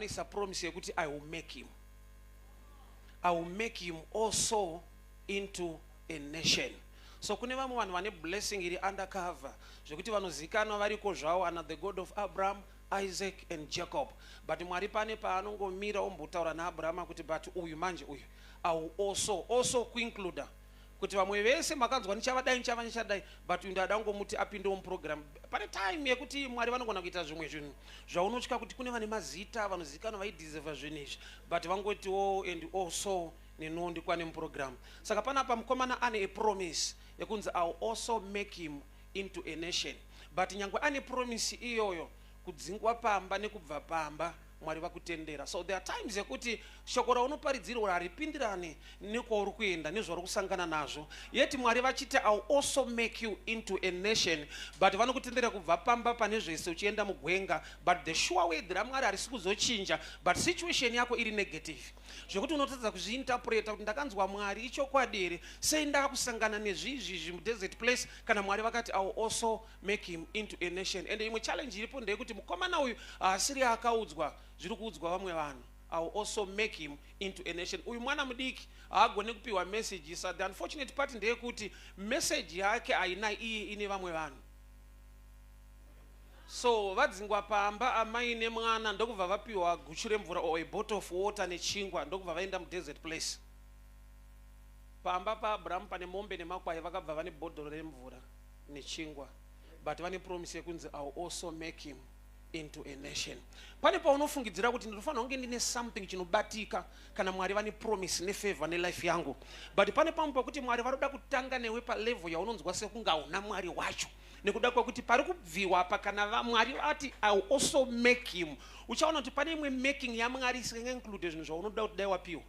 Anoisa promise yekuti, "I will make him, I will make him also into a nation." So kune vamwe vanhu vane blessing iri undercover, zvekuti vanozikanwa variko zvavo ana the God of Abraham, Isaac and Jacob, but Mwari pane paanongomira ombotaura naAbrahama kuti, "But uyu manje uyu, I will also kuincluda kuti vamwe vese makanzwa ndichavadai, ndichava, ndichadai, but uyu ndada kungomuti apindewo muprogram." Pane time yekuti Mwari vanogona kuita zvimwe zvinhu zvaunotya kuti kune vane mazita vanozikanwa vaideserva zvinhu izvi, but vangotiwo, "And also neniwo ndikwane muprogram." Saka panapa mukomana ane a promise yekunzi, "I will also make him into a nation," but nyangwe ane promise iyoyo, kudzingwa pamba nekubva pamba Mwari vakutendera. So there are times yekuti shoko raunoparidzirwa haripindirane nekwauri kuenda nezvauri kusangana nazvo, yeti Mwari vachiti, "I will also make you into a nation," but vanokutendera kubva pamba pane zvese uchienda mugwenga. But the sure word raMwari harisi kuzochinja, but situation yako iri negative zvekuti unotadza kuzviinterpreta kuti, "Ndakanzwa Mwari, ichokwadi here? Sei ndaakusangana nezvizvizvi mudesert place kana Mwari vakati, 'I will also make him into a nation'?" And imwe challenge iripo ndeyekuti mukomana uyu haasiri akaudzwa zviri kuudzwa vamwe vanhu, "I will also make him into a nation." Uyu mwana mudiki haagoni kupiwa message. Sa the unfortunate part ndeyekuti message yake haina iye, ine vamwe vanhu. So vadzingwa pamba, amai nemwana, ndokubva vapiwa guchu remvura or a bottle of water nechingwa, ndokubva vaenda mudesert place. Pamba paAbrahamu pane mombe nemakwai, vakabva vane bhodhoro remvura nechingwa, but vane promise yekunzi, "I will also make him into a nation." Pane paunofungidzira kuti ndinofanira kunge ndine something chinobatika kana Mwari vane promise nefavor nelife yangu, but pane pamwe pekuti Mwari varoda kutanga newe palevel yaunonzwa sekunge hauna Mwari wacho, nekuda kwekuti pari kubviwa apa. Kana Mwari vati, "I will also make him," uchaona kuti pane imwe making yaMwari isingainclude zvinhu zvaunoda kuti dai wapiwa,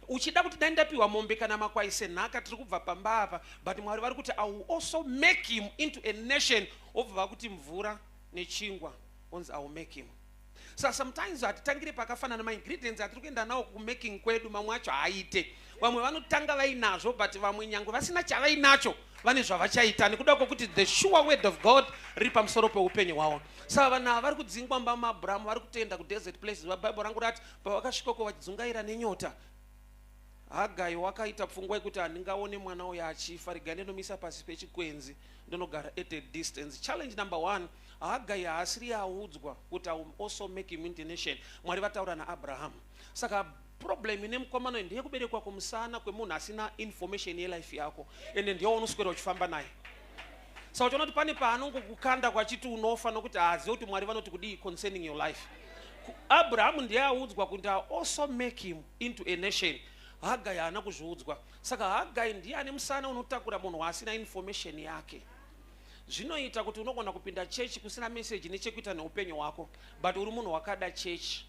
uchida kuti dai ndapiwa mombe kana makwai senhaka, tiri kubva pamba apa. But Mwari vari kuti, "I will also make him into a nation," obva vakuti mvura nechingwa, onzi, "I will make him." Saka sometimes hatitangire pakafanana. Maingredients atiri kuenda nawo kumaking kwedu, mamwe acho haaite. Vamwe vanotanga vainazvo, but vamwe nyange vasina chavainacho, vane zvavachaita nekuda kwokuti the sure word of God riri pamusoro peupenyu hwavo. Saka vanhu ava vari kudzingwa mba maAbrahamu, vari kutoenda kudesert places. Bhaibheri rangu rati pavakasvikako vachidzungaira nenyota, Hagai wakaita pfungwa yekuti, "Handingaone mwana uyo achifa, regai ndinomisa pasi pechikwenzi, ndinogara at a distance." Challenge number one, Hagai haasiri audzwa kuti, "I will also make him into a nation." Mwari vataura naAbrahamu. Saka problem ine mukomana uyu ndeyekuberekwa kumusana kwemunhu asina information yelife yako, ende ndiye waunoswera uchifamba naye. Saka uchiona kuti pane paanongokukanda kwachiti unofa, nokuti haazivi kuti Mwari vanoti kudii concerning your life. Abrahamu ndiye audzwa kuti, "I also make him into a nation." Hagai haana kuzviudzwa. Saka Hagai ndiye ane musana unotakura munhu waasina information yake. Zvinoita kuti unogona kupinda chechi kusina meseji nechekuita neupenyu hwako, but uri munhu wakada chechi.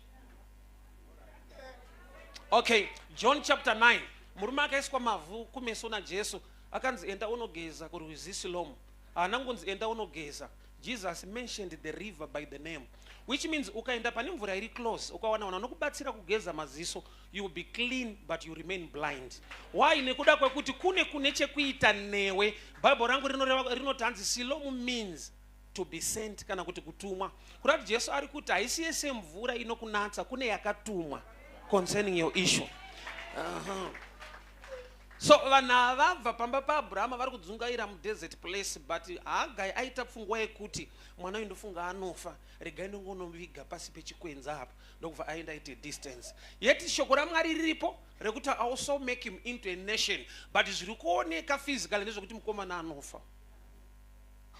Okay, John chapter 9, murume akaiswa mavhu kumeso naJesu, akanzi, "Enda unogeza kurwizi Silomu." Haana ngonzi, "Enda unogeza." Jesus mentioned the river by the name, which means ukaenda pane mvura iri close, ukawana vanhu vanokubatsira kugeza maziso, you will be clean, but you remain blind. Why? Nekuda kwekuti kune chekuita newe. Bhaibheri rangu rinoti hanzi Silomu means to be sent, kana kuti kutumwa. Kuda kuti Jesu ari kuti haisi yese mvura inokunatsa, kune yakatumwa concerning your issue. So vanhu ava vabva pamba paAbrahama, vari kudzungaira mudesert place, but Hagai aita pfungwa yekuti, "Mwana uyu ndofunga anofa, regai ndongonoviga pasi pechikwenzi apa," ndokubva aenda at a distance. Yeti shoko raMwari riripo rekuti, "Also make him into a nation," but zviri kuoneka physically ndezvekuti mukomana anofa.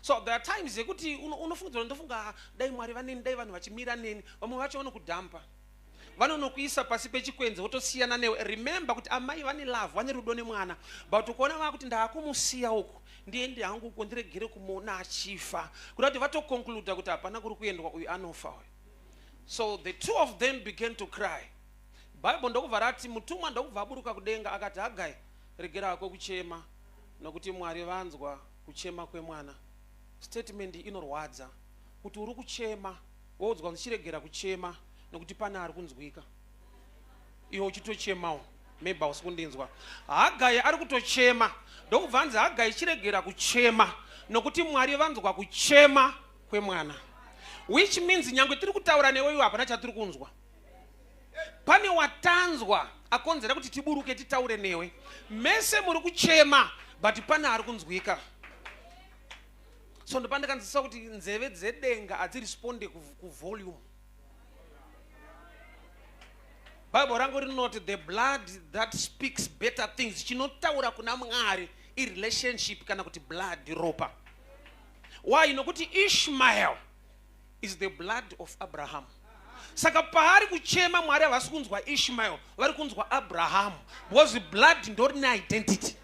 So there are times yekuti unofungidzira, ndofunga, "Ah, dai Mwari vaneni, dai vanhu vachimira neni." Vamwe vacho vanokudhampa, vanonokuisa pasi pechikwenzi, votosiyana newe. Remember kuti amai vane love, vane rudo nemwana, but ukaona vakuti, "Ndaakumusiya uku, ndiende hangu uko, ndiregere kumuona achifa," kuda kuti vatoconcluda kuti hapana kuri kuendwa, uyu anofa uyu. So the two of them began to cry. Bible ndokubva rati mutumwa ndokubva aburuka kudenga, akati, "Hagai, regera hako kuchema, nokuti Mwari vanzwa kuchema kwemwana." Statement inorwadza, kuti uri kuchema, woudzwa kuti chiregera kuchema nokuti pane ari kunzwika, iwe uchitochemawo. Maybe hausi kundinzwa. Hagai ari kutochema, ndokubva anzi, "Hagai, chiregera kuchema, nokuti Mwari vanzwa kuchema kwemwana." Which means nyangwe tiri kutaura newe iwe hapana chatiri kunzwa. Pane watanzwa akonzera kuti tiburuke titaure newe. Mese muri kuchema but pane ari kunzwika. So ndopandakanzwisisa kuti nzeve dzedenga hadziresponde kuvolume. Bible rangu rinoti the blood that speaks better things, chinotaura kuna Mwari irelationship kana kuti blood, ropa. Why? Nokuti Ishmael is the blood of Abraham. Saka paari kuchema Mwari havasi kunzwa Ishmael, vari kunzwa Abraham because blood ndorine identity.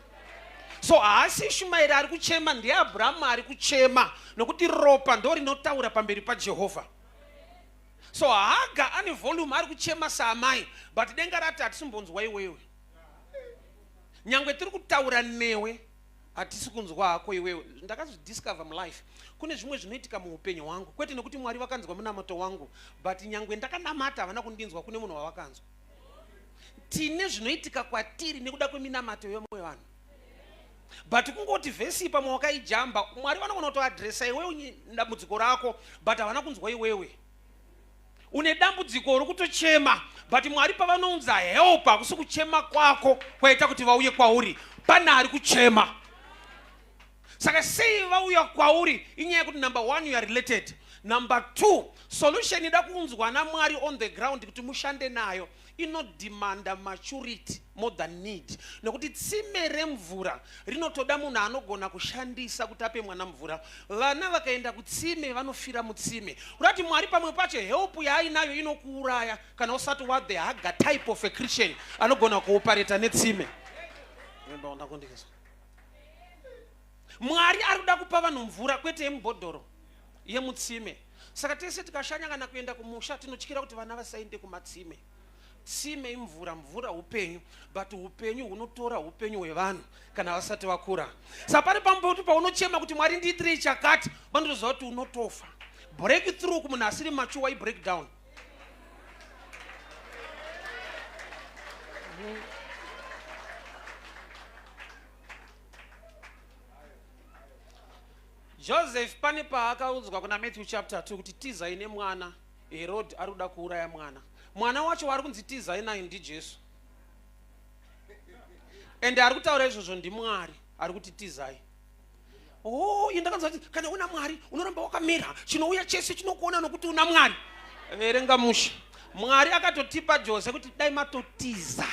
So haasi Ishmael ari kuchema, ndiAbraham ari kuchema nokuti ropa ndorinotaura pamberi paJehovha. So Haga ane volume ari kuchema saamai, but denga rati hatisimbonzwa iwewe. Nyangwe tiri kutaura newe hatisi kunzwa hako iwewe. Ndakazvidiscover mulife, kune zvimwe zvinoitika muupenyu hwangu kwete nekuti Mwari vakanzwa munamato wangu, but nyangwe ndakanamata havana kundinzwa, kune munhu wavakanzwa. Tine zvinoitika kwatiri nekuda kweminamato yevamwe vanhu, but kungoti vhesi pamwe wakaijamba, Mwari vanogona kutoadresa iwewe dambudziko rako, but havana kunzwa iwewe une dambudziko uri kutochema, but Mwari pavanounza help hakusi kuchema kwako kwaita kuti vauye kwauri, pane ari kuchema. Saka sei vauya kwauri? Inyaya yekuti number one, you are related. Number two, solution ida kuunzwa naMwari on the ground kuti mushande nayo inodemanda maturity more than need, nekuti tsime remvura rinotoda munhu anogona kushandisa kuti ape mwana mvura. Vana vakaenda kutsime vanofira mutsime. Kurati Mwari pamwe pacho help yaainayo inokuuraya kana usati wa the Haga type of a Christian anogona kuopareta netsime. Mwari ari kuda kupa vanhu mvura kwete yemubhodhoro, yemutsime. Saka tese tikashanya kana kuenda kumusha tinotyira kuti vana vasaende kumatsime. Tsime imvura, mvura upenyu, but upenyu hunotora upenyu hwevanhu kana vasati vakura. Saka pane pamwe pekuti paunochema kuti Mwari ndiitirei chakati, vanotoziva kuti unotofa. Break through kumunhu asiri mature ibreak down. Joseph pane paakaudzwa kuna Matthew chapter 2 kuti tizai nemwana, Herod ari kuda kuuraya mwana. Mwana wacho waari kunzi tizai naye ndiJesu, ende ari kutaura izvozvo ndiMwari ari kuti tizai. Oh, indakanzwa kuti kana una Mwari unoramba wakamira, chinouya chese chinokuona nokuti una Mwari. Verenga mushe. Mwari akatotipa Jose kuti dai matotiza.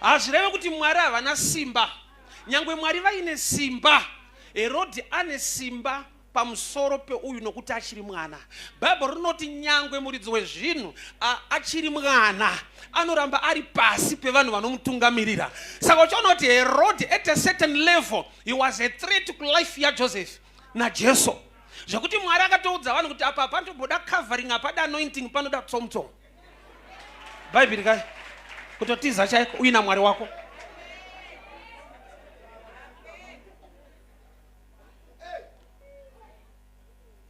Hazvireve kuti Mwari havana simba. Nyangwe Mwari vaine simba, Herodhi ane simba pamusoro peuyu nokuti achiri mwana. Bhaibheri rinoti nyangwe muridzi wezvinhu achiri mwana anoramba ari pasi pevanhu vanomutungamirira. Saka uchiona kuti Herod at a certain level he was a threat kulife yaJoseph naJesu, zvekuti Mwari akatoudza vanhu kuti apa panotoboda covering, hapada anointing, panoda tsomtsom. Bhaibheri kai kutotiza chaiko uina Mwari wako.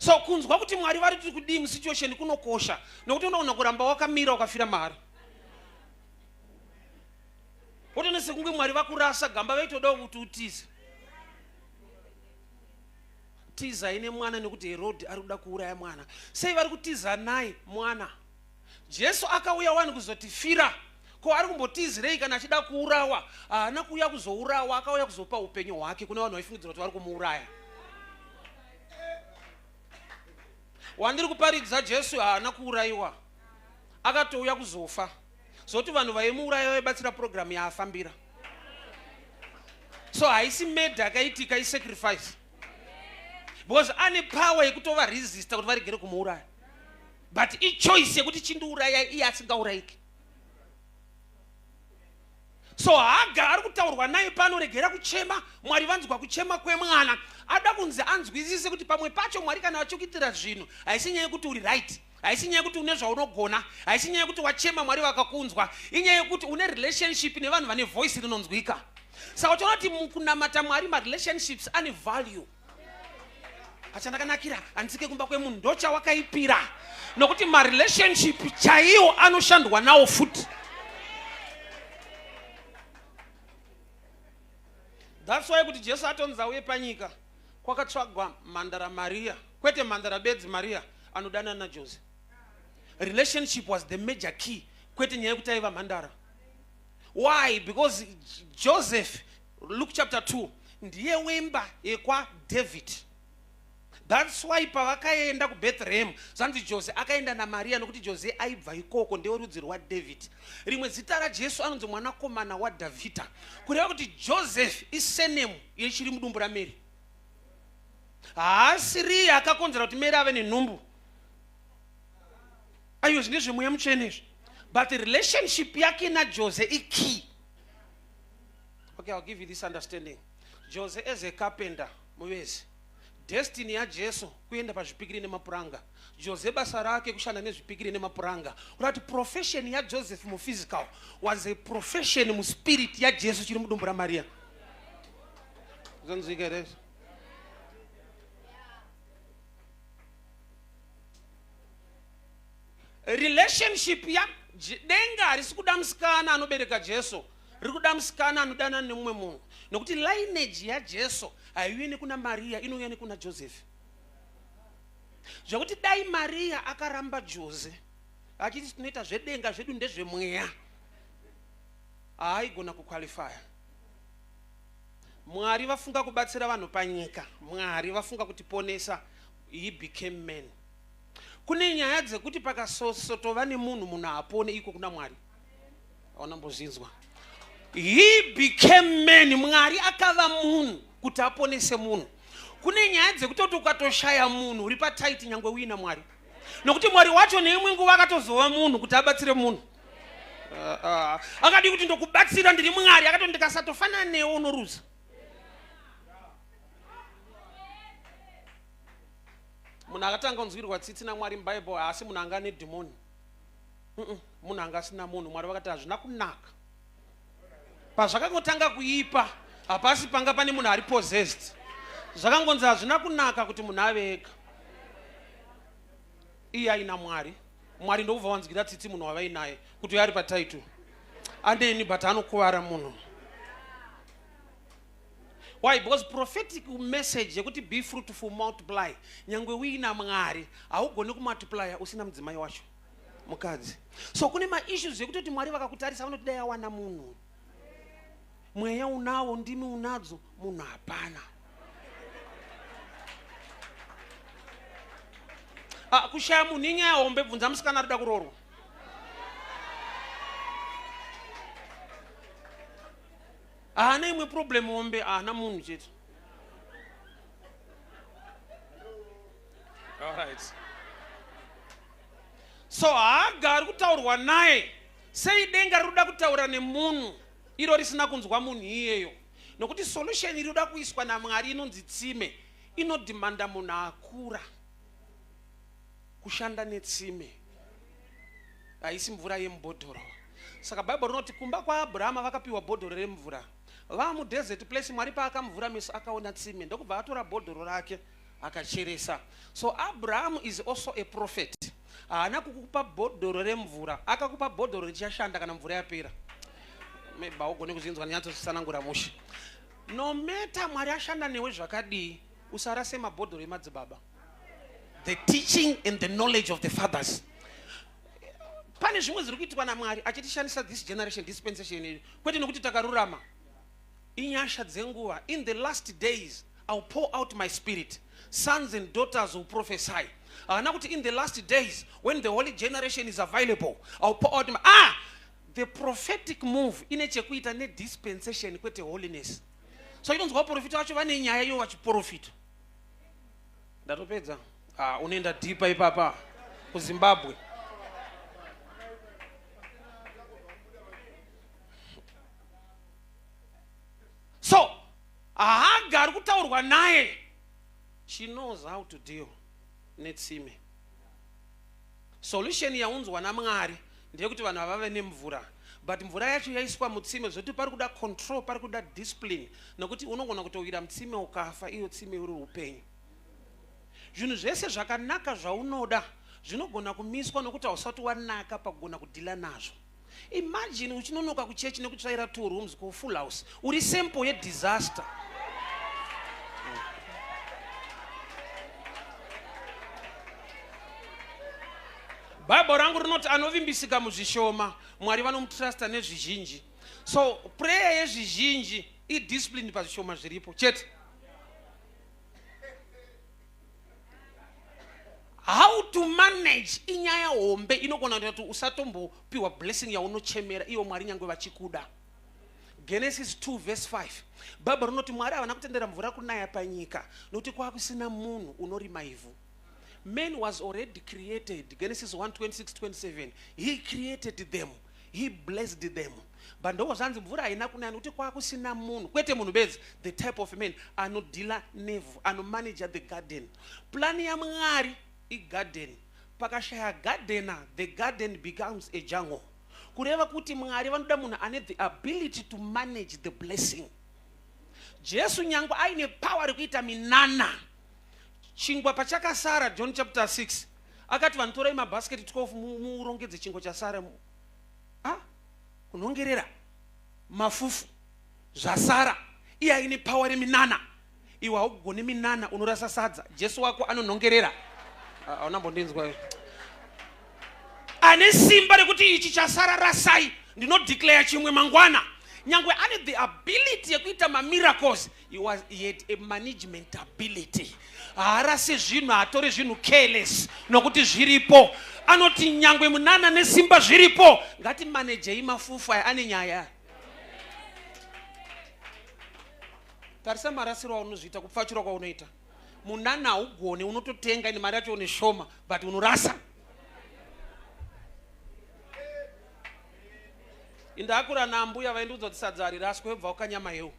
So kunzwa kuti Mwari vari tiri kudii musituation kunokosha, nokuti unoona kuramba wakamira ukafira mahara, wotoona sekunge Mwari vakurasa gamba, vaitodawo kuti utize. Tizai nemwana nekuti Herod ari kuda kuuraya mwana. Sei vari kutiza naye mwana? Jesu akauya wani kuzotifira, ko ari kumbotizirei kana achida kuurawa? Haana kuuya kuzourawa, akauya kuzopa upenyu hwake kune vanhu vaifungidzira kuti vari kumuuraya. Wandiri kuparidza Jesu haana kuurayiwa, akatouya kuzofa, zoti vanhu vaimuuraya vaibatsira purogiramu yaafambira. So haisi murder akaitika, isacrifice, because ane power yekutova resista kuti varegere kumuuraya, but ichoice yekuti chindiuraya iye asingaurayiki. So Haga ari kutaurwa naye pano, regera kuchema, Mwari vanzwa kuchema kwemwana. Ada kunzi anzwisise kuti pamwe pacho Mwari kana vachikuitira zvinhu haisi nyaya yekuti uri right, haisi nyaya yekuti une zvaunogona, haisi nyaya yekuti wachema Mwari vakakunzwa, inyaya yekuti une relationship nevanhu vane voice rinonzwika. Saka uchiona kuti mukunamata Mwari marelationships ane value. Pachandakanakira handitsike kumba kwemunhu, ndochawakaipira, nokuti marelationship chaiwo anoshandwa nawo futi. That's why kuti Jesu atonzi auye panyika. Kwakatsvagwa mhandara Maria, kwete mhandara bedzi Maria anodanana naJose. Relationship was the major key, kwete nyaya yekuti aiva mhandara. Why? Because Joseph, Luke chapter 2, ndiye wemba yekwaDavid. That's why pavakaenda kuBethlehem zvanzi Jose akaenda naMaria nokuti Jose aibva ikoko ndewerudzi rwaDavid. Rimwe zita raJesu anonzi mwanakomana waDhavhidha, kureva kuti Joseph isenemu yechiri mudumbu raMary. Haasiriye akakonzera kuti Mary ave nenhumbu. Aiwa, zvine zvemweya mutsvene izvi, but relationship yake naJose ikey. Okay, I'll give you this understanding. Jose as a carpenter, muvezi, destiny yaJesu kuenda pazvipikiri nemapuranga. Jose basa rake kushanda nezvipikiri nemapuranga. Kureva kuti profession yaJoseph muphysical was a profession muspirit yaJesu chiri mudumbu raMaria. Zvonzwika here izvi? Relationship ya denga harisi kuda musikana anobereka Jesu, riri kuda musikana anodanana nemumwe munhu, nokuti lineage yaJesu haiuye nekuna Maria, inouya nekuna Joseph. Zvekuti dai Maria akaramba Jose achiti tinoita zvedenga zvedu ndezvemweya, haaigona kuqualifya. Mwari vafunga kubatsira vanhu panyika, Mwari vafunga kutiponesa, he became man. Kune nyaya dzekuti pakasotova nemunhu, munhu haapone iko kuna Mwari. Hauna mbozvinzwa. He became man. Mwari akava munhu kuti aponese munhu. Kune nyaya dzekutoti ukatoshaya munhu uri pataiti nyangwe uina Mwari, nokuti Mwari wacho neimwe nguva akatozova munhu kuti abatsire munhu. Akadii kuti ndokubatsira ndiri Mwari, akatoti ndikasatofanana newe unoruza. Munhu akatanga kunzwirwa tsitsi naMwari muBible haasi munhu anga ane dhimoni. Munhu anga asina munhu. Mwari vakati hazvina kunaka. Pazvakangotanga kuipa hapasi panga pane munhu ari possessed. Zvakangonzi hazvina kunaka kuti munhu ave ega. Iye aina Mwari. Mwari ndokubva vanzwira tsitsi munhu wavainaye kuti uyo ari patitle. Aneni but anokuvara munhu. Why? Because prophetic message yekuti be fruitful, multiply, nyangwe uina Mwari haugoni kumultiplya usina mudzimai wacho, mukadzi. So kune maissues ekutoti Mwari vakakutarisa vanoti dai awana munhu. Mweya unawo, ndimi unadzo, munhu hapana. Kushaya munhu inyaya hombe. Bvunza musikana arikuda kuroorwa. Haana imwe problem hombe, haana munhu chete. Alright. So Haga ari kutaurwa naye sei denga riri kuda kutaura nemunhu iro risina kunzwa munhu iyeyo? Nokuti solution iri kuda kuiswa naMwari inonzi tsime, inodhimanda munhu akura kushanda netsime, haisi mvura yemubhodhoro. Saka Bhaibheri rinoti kumba kwaAbrahama vakapiwa bhodhoro remvura. Vamudesert place, Mwari paakamuvhura meso akaona tsime, ndokubva atora bhodhoro rake akacheresa. So Abraham is also a prophet. Haana kukupa bhodhoro remvura, akakupa bhodhoro richashanda kana mvura yapera. Maybe haugoni kuzvinzwa, ndinyatsozvisanangura mushe. No matter Mwari ashanda newe zvakadii, usarase mabhodhoro emadzibaba. The teaching and the knowledge of the fathers. Pane zvimwe zviri kuitwa naMwari achitishandisa this generation, dispensation yedu, kwete nokuti takarurama, inyasha dzenguva. In the last days I'll pour out my spirit, sons and daughters will prophesy. Haana kuti in the last days when the holy generation is available I'll pour out my... The prophetic move ine chekuita nedispensation, kwete holiness. So inonzwa vaprofita vacho vane nyaya iyo vachiprofita. Ndatopedza. Unoenda dhipa ipapa kuZimbabwe. So Haga ari kutaurwa naye, she knows how to deal netsime. Solution yaunzwa naMwari ndeyekuti vanhu vavave nemvura, but mvura yacho yaiswa mutsime, zvekuti pari kuda control, pari kuda discipline, nokuti unogona kutowira mutsime ukafa, iyo tsime uri upenyu. Zvinhu zvese zvakanaka zvaunoda zvinogona kumiswa nokuti hausati wanaka pakugona kudhila nazvo. Imagine uchinonoka kuchechi nekutsvaira 2 rooms kufull house, uri sample yedisaster. Bible rangu rinoti anovimbisika muzvishoma, Mwari vanomutrasta nezvizhinji. So prayer yezvizhinji idiscipline pazvishoma zviripo chete. How to manage inyaya hombe inogona kuita kuti usatombopiwa blessing yaunochemera iyo Mwari nyange vachikuda. Genesis 2 verse 5 Bible rinoti Mwari havana kutendera mvura kunaya panyika nokuti kwakusina munhu unorima ivhu. Man was already created. Genesis 1 26 27 He created them, he blessed them. But ndoko zvanzi mvura haina kunaya nokuti kwakusina munhu, kwete munhu bedzi, the type of man anodhila nevhu, anomanager the garden. Plan yaMwari igarden. Pakashaya gardener, the garden becomes a jungle. Kureva kuti Mwari vanoda munhu ane the ability to manage the blessing. Jesu nyangwe aine power rekuita minana, chingwa pachakasara, John chapter 6 akati vanhu torai mabhasiketi 12 murongedze chingwa chasara. Ah, kunongerera mafufu zvasara, iye aine power reminana. Iwe haugone minana, unorasa sadza. Jesu wako anonongerera. Hauna mbondinzwa. Ane simba rekuti ichi chasara rasai, ndinodeclare chimwe mangwana. Nyangwe ane the ability yekuita mamiracles, he had a management ability. Haarasi zvinhu, haatore zvinhu careless nokuti zviripo. Anoti nyangwe munana nesimba zviripo, ngatimanejei mafufu aya ane nyaya. Tarisa marasiro aunozviita, kupfachura kwaunoita. Munana haugone, unototenga ine mari yacho une shoma, but unorasa. Indakura naambuya vaindiudza kuti sadza hariraswe, webva wakanyama heu.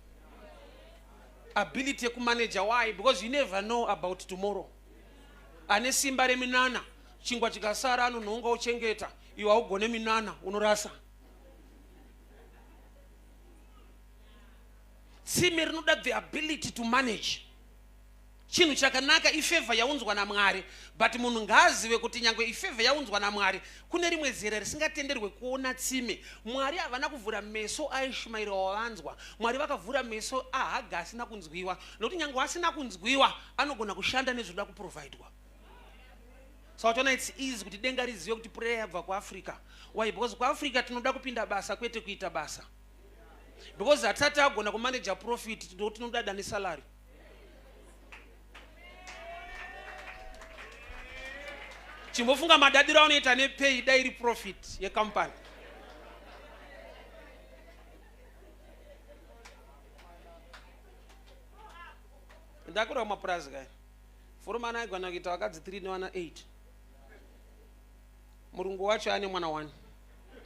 Ability yekumanager, why? Because you never know about tomorrow. Ane simba reminana, chingwa chikasara anonhonga ochengeta. Iwe haugone minana, unorasa. Tsime rinoda the ability to manage. Chinhu chakanaka ifavor yaunzwa naMwari, but munhu ngaazive kuti nyangwe ifavor yaunzwa naMwari, kune rimwe zera risingatenderwe kuona tsime. Mwari havana kuvhura meso aIshmaeri wavanzwa. Mwari vakavhura meso aHaga asina kunzwiwa, nokuti nyangwe asina kunzwiwa anogona kushanda nezvinoda kuprovidwa. So uchaona it's easy kuti denga rizive kuti prayer yabva kuAfrica. Why? Because kuAfrica tinoda kupinda basa kwete kuita basa. Because hatisati tagona kumanager profit, tinodada nesalary. Chimbofunga madadiro aunoita nepay dai iri profit yecompany. Ndakura kumapurazi kaya. Foromana aigona kuita vakadzi 3 nevana 8. Murungu wacho ane mwana 1,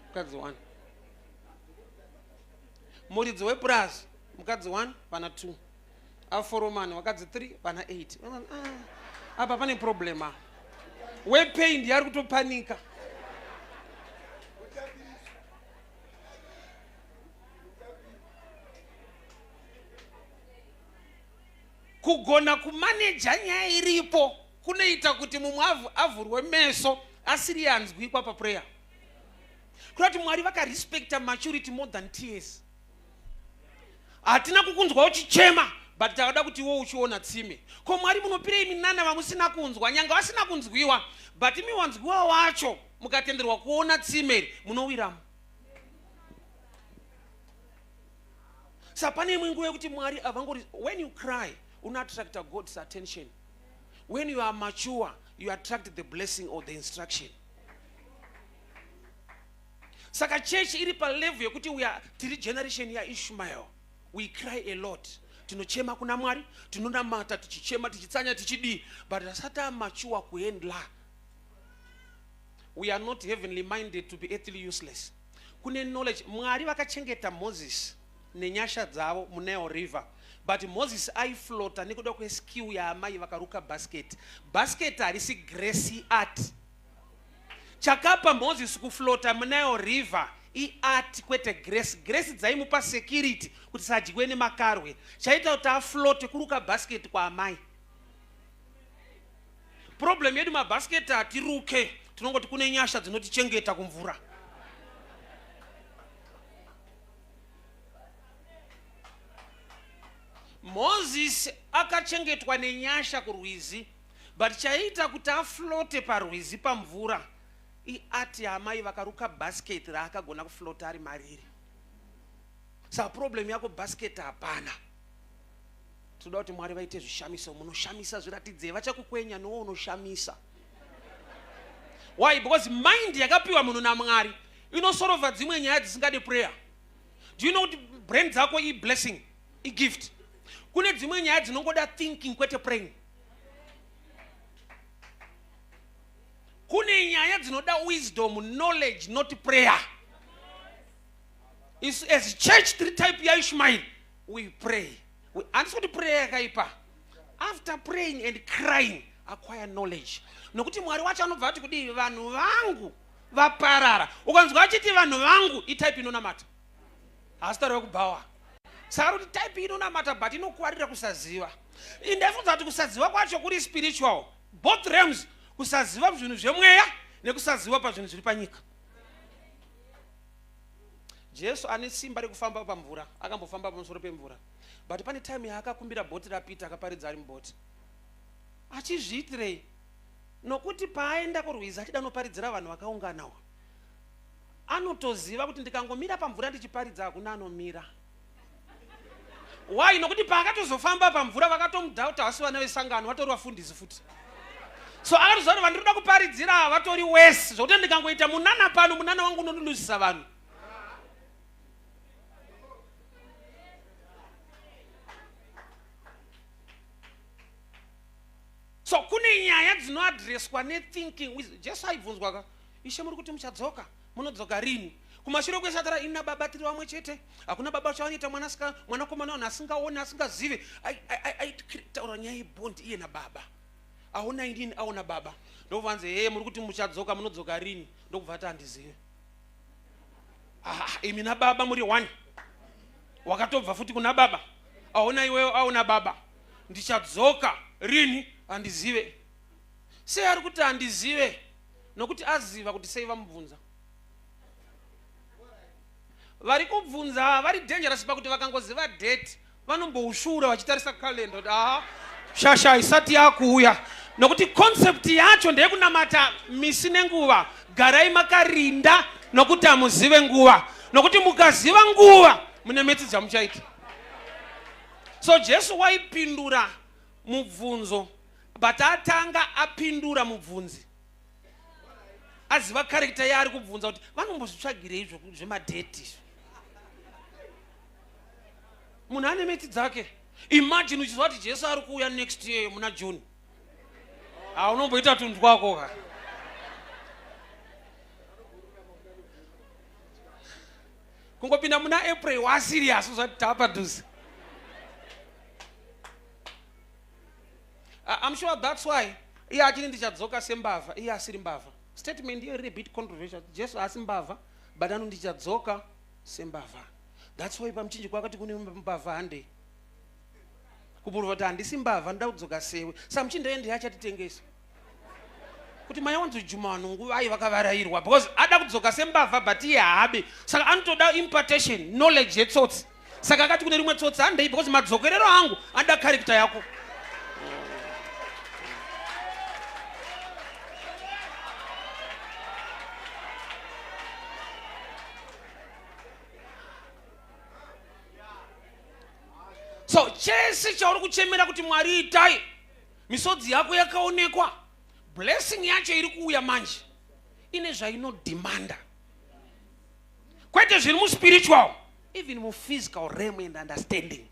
mukadzi 1. Muridzi wepurazi mukadzi 1, vana 2. Aforomani vakadzi 3, vana 8. Apa pane problem apa. Wepay ndiye ari kutopanika. Kugona kumaneja nyaya iripo kunoita kuti mumwe avhurwe meso asiri yanzwikwa paprayer. Kuda kuti Mwari vakarespecta maturity more than tears. Hatina kukunzwa uchichema, but takada kuti iwe uchiona tsime. Ko Mwari munopirei minana vamusina kunzwa, nyanga vasina kunzwiwa, but imi wanzwiwa wacho mukatenderwa kuona tsime iri munowiramo. Sa pane imwe nguva yekuti Mwari avangori, when you cry unoattracta God's attention. When you are mature you attract the blessing or the instruction. Saka church iri palevel yekuti we are tiri generation yaIshmael. We cry a lot. Tinochema kuna Mwari, tinonamata tichichema, tichitsanya, tichidii, but asati amature kuhandla. We are not heavenly minded to be earthly useless. Kune knowledge. Mwari vakachengeta Moses nenyasha dzavo muNile River, but Moses aiflota nekuda kweskill yaamai vakaruka basket. Basket harisi grace art. Chakapa Moses kuflota muNile River iart kwete grace. Grace dzaimupa security kuti sadyiwe nemakarwe. Chaita kuti aflote kuruka basket kwaamai. Problem yedu mabasket hatiruke, tinongoti kune nyasha dzinotichengeta kumvura. Moses akachengetwa nenyasha kurwizi, but chaiita kuti aflote parwizi pamvura Iart yaamai vakaruka basket raakagona kuflota ari mariri. Saka problem yako basket hapana. Tinoda kuti Mwari vaite zvishamiso. Munoshamisa zviratidzei vachakukwenya nowo unoshamisa. Why? Because mind yakapiwa munhu naMwari inosorova dzimwe nyaya dzisingade prayer. Do you know kuti brain dzako i-blessing, i-gift? Kune dzimwe nyaya dzinongoda thinking kwete praying. Kune nyaya dzinoda wisdom, knowledge, not prayer. Is, as church tiri type yaishmail we pray. Handisi kuti prayer yakaipa. After praying and crying acquire knowledge, nokuti Mwari wacho anobva ati kudii? Vanhu vangu vaparara. Ukanzwa achiti vanhu vangu, itype inonamata, haasi taura wekubhawa. Saka kuti type inonamata but inokuwarira kusaziva. Indafunza kuti kusaziva kwacho kuri spiritual, both realms, kusaziva zvinhu zvemweya nekusaziva pazvinhu zviri panyika. Jesu ane simba rekufamba pamvura, akambofamba pamusoro pemvura, but pane time yaakakumbira bhoti raPeter, akaparidza ari mubhoti. Achizviitirei? Nokuti paaenda kurwizi achida noparidzira vanhu vakaunganawo, anotoziva kuti ndikangomira pamvura ndichiparidza hakuna anomira. Why? Nokuti paakatozofamba pamvura vakatomudhauta, hasi vana vesangano, vatori vafundisi futi. So akatoziva kuti vandinoda kuparidzira vatori wese, zvokuti ndikangoita munana pano, munana wangu unondiluzisa vanhu. So kune nyaya dzinoadreswa nethinking. Jesu aibvunzwa ka, Ishe, muri kuti muchadzoka, munodzoka rini? Kumashure kwese atara, ini nababa tiri vamwe chete, hakuna baba chavanoita mwanasika mwanakomana vanhu asingaoni asingazive. Aitaura nyaya yebond iye nababa, aona inini aona baba. Ndokubva anzi, hee, muri kuti muchadzoka, munodzoka rini? Ndokubva ati, handizive. Ah, imi nababa muri one, wakatobva futi kuna baba, aona iweyo aona baba. Ndichadzoka rini? Handizive. Sei ari kuti handizive? Nokuti aziva kuti sei vamubvunza. Vari kubvunza vari dangerous pakuti vakangoziva date vanomboushura vachitarisa calendar kuti aha, shasha isati yakuuya. Nokuti concept yacho ndeyekunamata misi nenguva. Garai makarinda nokuti hamuzive nguva, nokuti mukaziva nguva mune metsi dzamuchaita. So Jesu waipindura mubvunzo, but atanga apindura mubvunzi aziva karekta yaari kubvunza kuti vanombozvitsvagirei zvemadheti izvo. Munhu ane meti dzake. Imagine uchiziva kuti Jesu ari kuuya next year muna June, haunomboita tunhu twako ka. Kungopinda muna April wasirious, uzati taapadhuze. I'm sure that's why iye achiti ndichadzoka sembavha, iye asiri mbavha. Statement iyo iri a bit controversial. Jesu haasi mbavha, but ano ndichadzoka sembavha. That's why pamuchinjikwa akati kune mbavha handei, kupurwa kuti handisi mbavha, ndoda kudzoka sewe. Saka muchinda ndiye achatitengesa kuti mai wanzojuma vanhu nguvai vakavarairwa, because ada kudzoka sembavha but iye haabe. Saka anotoda impartation knowledge yetsotsi. Saka akati kune rimwe tsotsi handei, because madzokerero angu anoda character yako. So chese chauri kuchemera kuti Mwari itai, misodzi yako yakaonekwa, blessing yacho iri kuuya manje ine zvainodhimanda, kwete zviri muspiritual, even muphysical realm and understanding.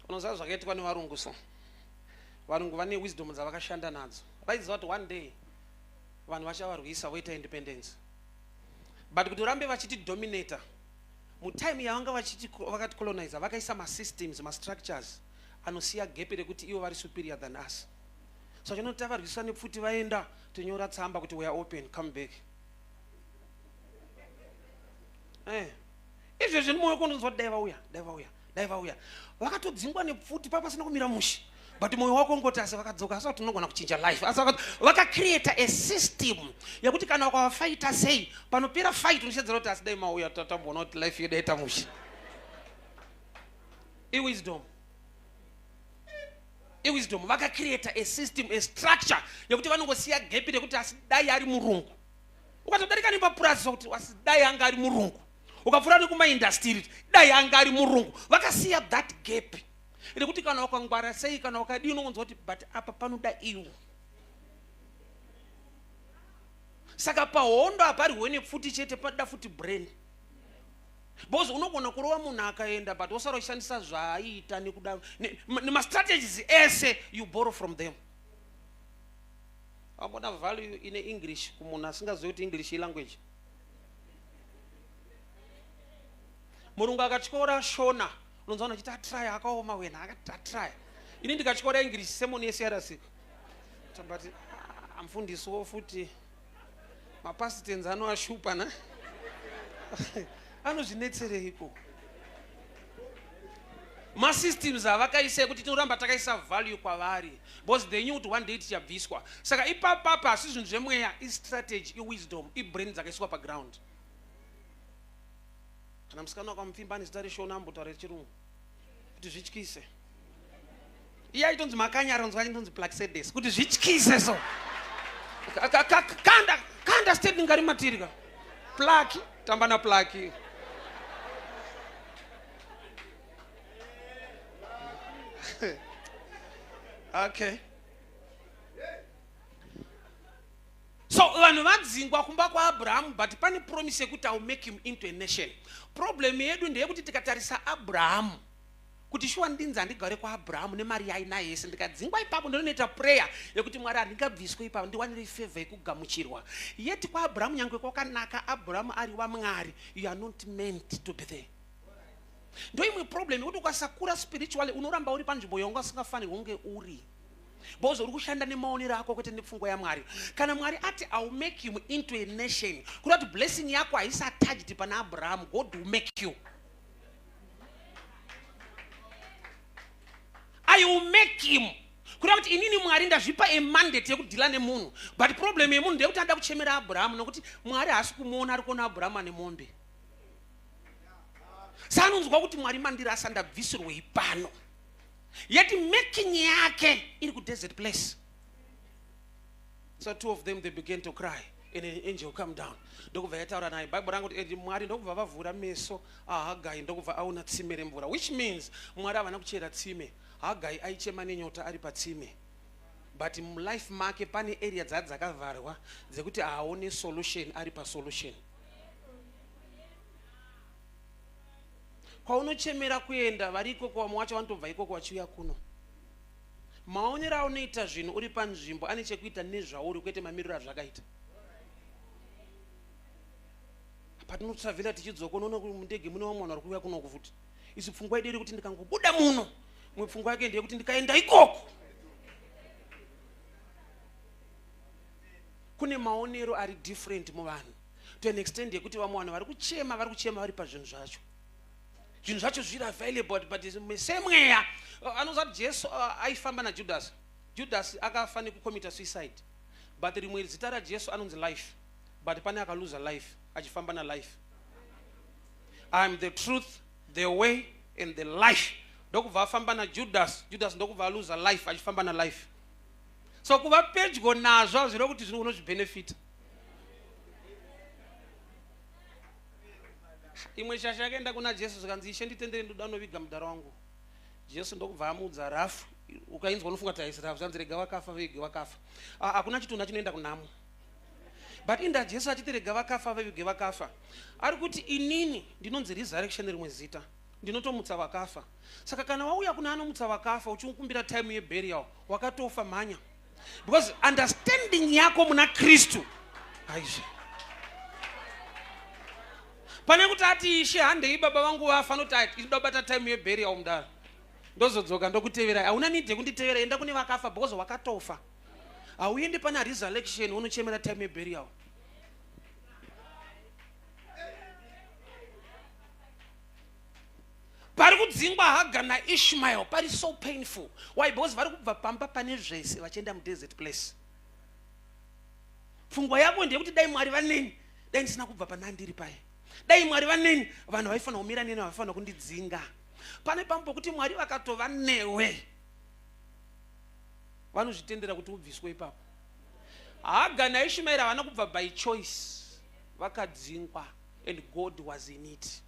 Unoziva zvakaitwa nevarungu? So varungu vane wisdom dzavakashanda nadzo. Vaiziva kuti one day vanhu vachavarwisa voita independence, but kuti urambe vachitidominata mutime yavanga vachiti vakaticoloniza, vakaisa masystems, mastructures anosiya gepi rekuti ivo vari superior than us. So chinoti tavarwisa nepfuti vaenda, tonyora tsamba kuti we are open, come back. Izvezvi ndimoyo kundonzwa kuti dai vauya, dai vauya, dai vauya. Vakatodzingwa nepfuti pa pasina kumira mushe, but mwoyo wako ungoti asi vakadzoka, asi tinogona kuchinja life. Asi vakacreata a system yekuti kana ukavafaita sei, panopera fight unoshedzera kuti asi dai mauya, tatamboona kuti life yedu yaita mushe. Iwisdom. Iwisdom. Vakacreata a system, a structure yekuti vanongosiya gepi rekuti asi dai ari murungu. Ukatodarika nepapurazi sokuti asi dai anga ari murungu. Ukapfuura nekumaindastiri, dai anga ari murungu. Vakasiya that gap rekuti kana ukangwara sei, kana ukadii, unongonzwa kuti but apa panoda iwo. Saka pahondo haparwiwe nepfuti chete, panoda futi brain. Because unogona kurova munhu akaenda, but wosara uchishandisa zvaaiita nekuda nemastrategies ese you borrow from them. Wambona value ine English kumunhu asingazivi kuti English ilanguage? Murungu akatyora Shona, unonzwa vanhu vachiti atraya, akaoma wena, atraya. Ini ndikatyora English, semoni yese yarasika. But amfundisiwo futi mapasitenzi anoashupa na anozvinetsereiko masystems avakaisa ekuti tinoramba takaisa value kwavari, because they knew kuti one day tichabviswa. Saka ipapapa hasi zvinhu zvemweya, istrategy, iwisdom, ibrain dzakaiswa paground. Kana musikana wakamupfimba ane zita reShona, ambotaura rechirungu kuti zvityise. Iye aitonzi Makanyara, onzwa achintonzi Plaxedes kuti zvityise. So kanda kanda standing ari matiri ka plaki, tamba na plaki. Okay, so vanhu vadzingwa kumba kwaAbrahamu, but pane promise yekuti I will make him into a nation. Problem yedu ndeyekuti tikatarisa Abrahamu kuti shuwa ndinzi handigare kwaAbrahamu nemari yainayo yese, ndikadzingwa ipapo ndinonoita prayer yekuti Mwari, handingabviswe ipapo, ndiwanirei favor yekugamuchirwa. Yeti kwaAbrahamu nyange kwakanaka, Abrahamu ari waMwari, you are not meant to be there. Ndo imwe problem yekuti ukasakura spiritually, unoramba uri panzvimbo yaunga usingafanirwi kunge uri, because uri kushanda nemaonero ako kwete nepfungwa yaMwari. Kana Mwari ati I will make him into a nation, kuda kuti blessing yako haisi attached pana Abrahamu. God will make you. I will make him, kuda kuti inini Mwari ndazvipa a mandate yekudhila nemunhu. But problem yemunhu ndeyekuti anoda kuchemera Abrahamu nokuti Mwari haasi kumuona, ari kuona Abrahamu ane mombe. Saanonzwa kuti Mwari mandirasa, ndabvisirwei pano? Yet making yake iri kudesert place. So two of them, they began to cry and an angel come down, ndokubva yataura naye. Bible rangu kuti Mwari ndokubva vavhura meso aHagai, ndokubva aona tsime remvura, which means Mwari havana kuchera tsime. Hagai aichema nenyota ari patsime, but mulife make pane area dzaa dzakavharwa dzekuti haaone solution ari pasolution. Kwaunochemera kuenda, vari ikoko vamwe wacho vanotobva ikoko vachiuya kuno. Maonero aunoita zvinhu uri panzvimbo ane chekuita nezvauri, kwete mamiriro azvakaita. Patinotravhela tichidzoka, unoona kuti mundege mune vamwe vanhu vari kuuya kunoku futi. Isi pfungwa yedu iri kuti ndikangobuda muno, mwe pfungwa yake ndeyekuti ndikaenda ikoko. Kune maonero ari different muvanhu to an extent yekuti vamwe vanhu vari kuchema, vari kuchema vari pazvinhu zvacho, zvinhu zvacho zviri available, but semweya anoziva kuti Jesu aifamba naJudas. Judas akafa nekucommita suicide, but rimwe zita raJesu anonzi Life, but pane akaluza life achifamba nalife. I am the truth, the way and the life. Ndokubva afamba naJudas, Judas ndokubva aluza life achifamba nalife. So kuva pedyo nazvo hazvireva kuti zvino unozvibhenefita. Imwe shasha yakaenda kuna Jesu, zvikanzi, "Ishe, nditendere, ndoda unoviga mudhara wangu." Jesu ndokubva amuudza rafu, ukainzwa unofunga kuti haisi rafu. Zvanzi, "Rega vakafa vevige vakafa." Hakuna chitunha chinoenda kunhamo. But inda Jesu achiti rega vakafa vevige vakafa, ari kuti inini ndinonzi resurrection, rimwe zita ndinotomutsa vakafa. Saka kana wauya kuna anomutsa vakafa uchikumbira time yeburial, wakatofa mhanya, because understanding yako muna Kristu aizve. Pane kuti ati, "Ishe, handei, baba vangu vafa," noti inoda kubata time yeburial, mudara ndozodzoka ndokuteverai. Hauna need yekunditevera, enda kune vakafa, because wakatofa. Hauendi pana resurrection unochemera time yeburial. Pari kudzingwa Haga naIshmael pari so painful. Why? Because vari kubva pamba pane zvese vachienda mudesert place. Pfungwa yako ndeyekuti dai Mwari vaneni, dai ndisina kubva pana ndiri paye. Dai Mwari vaneni, vanhu vaifanira kumira neni, vaifanira kundidzinga. Pane pamwe pokuti Mwari vakatova newe. Vanozvitendera kuti ubviswe ipapo. Haga naIshmaeri havana kubva by choice, vakadzingwa and God was in it.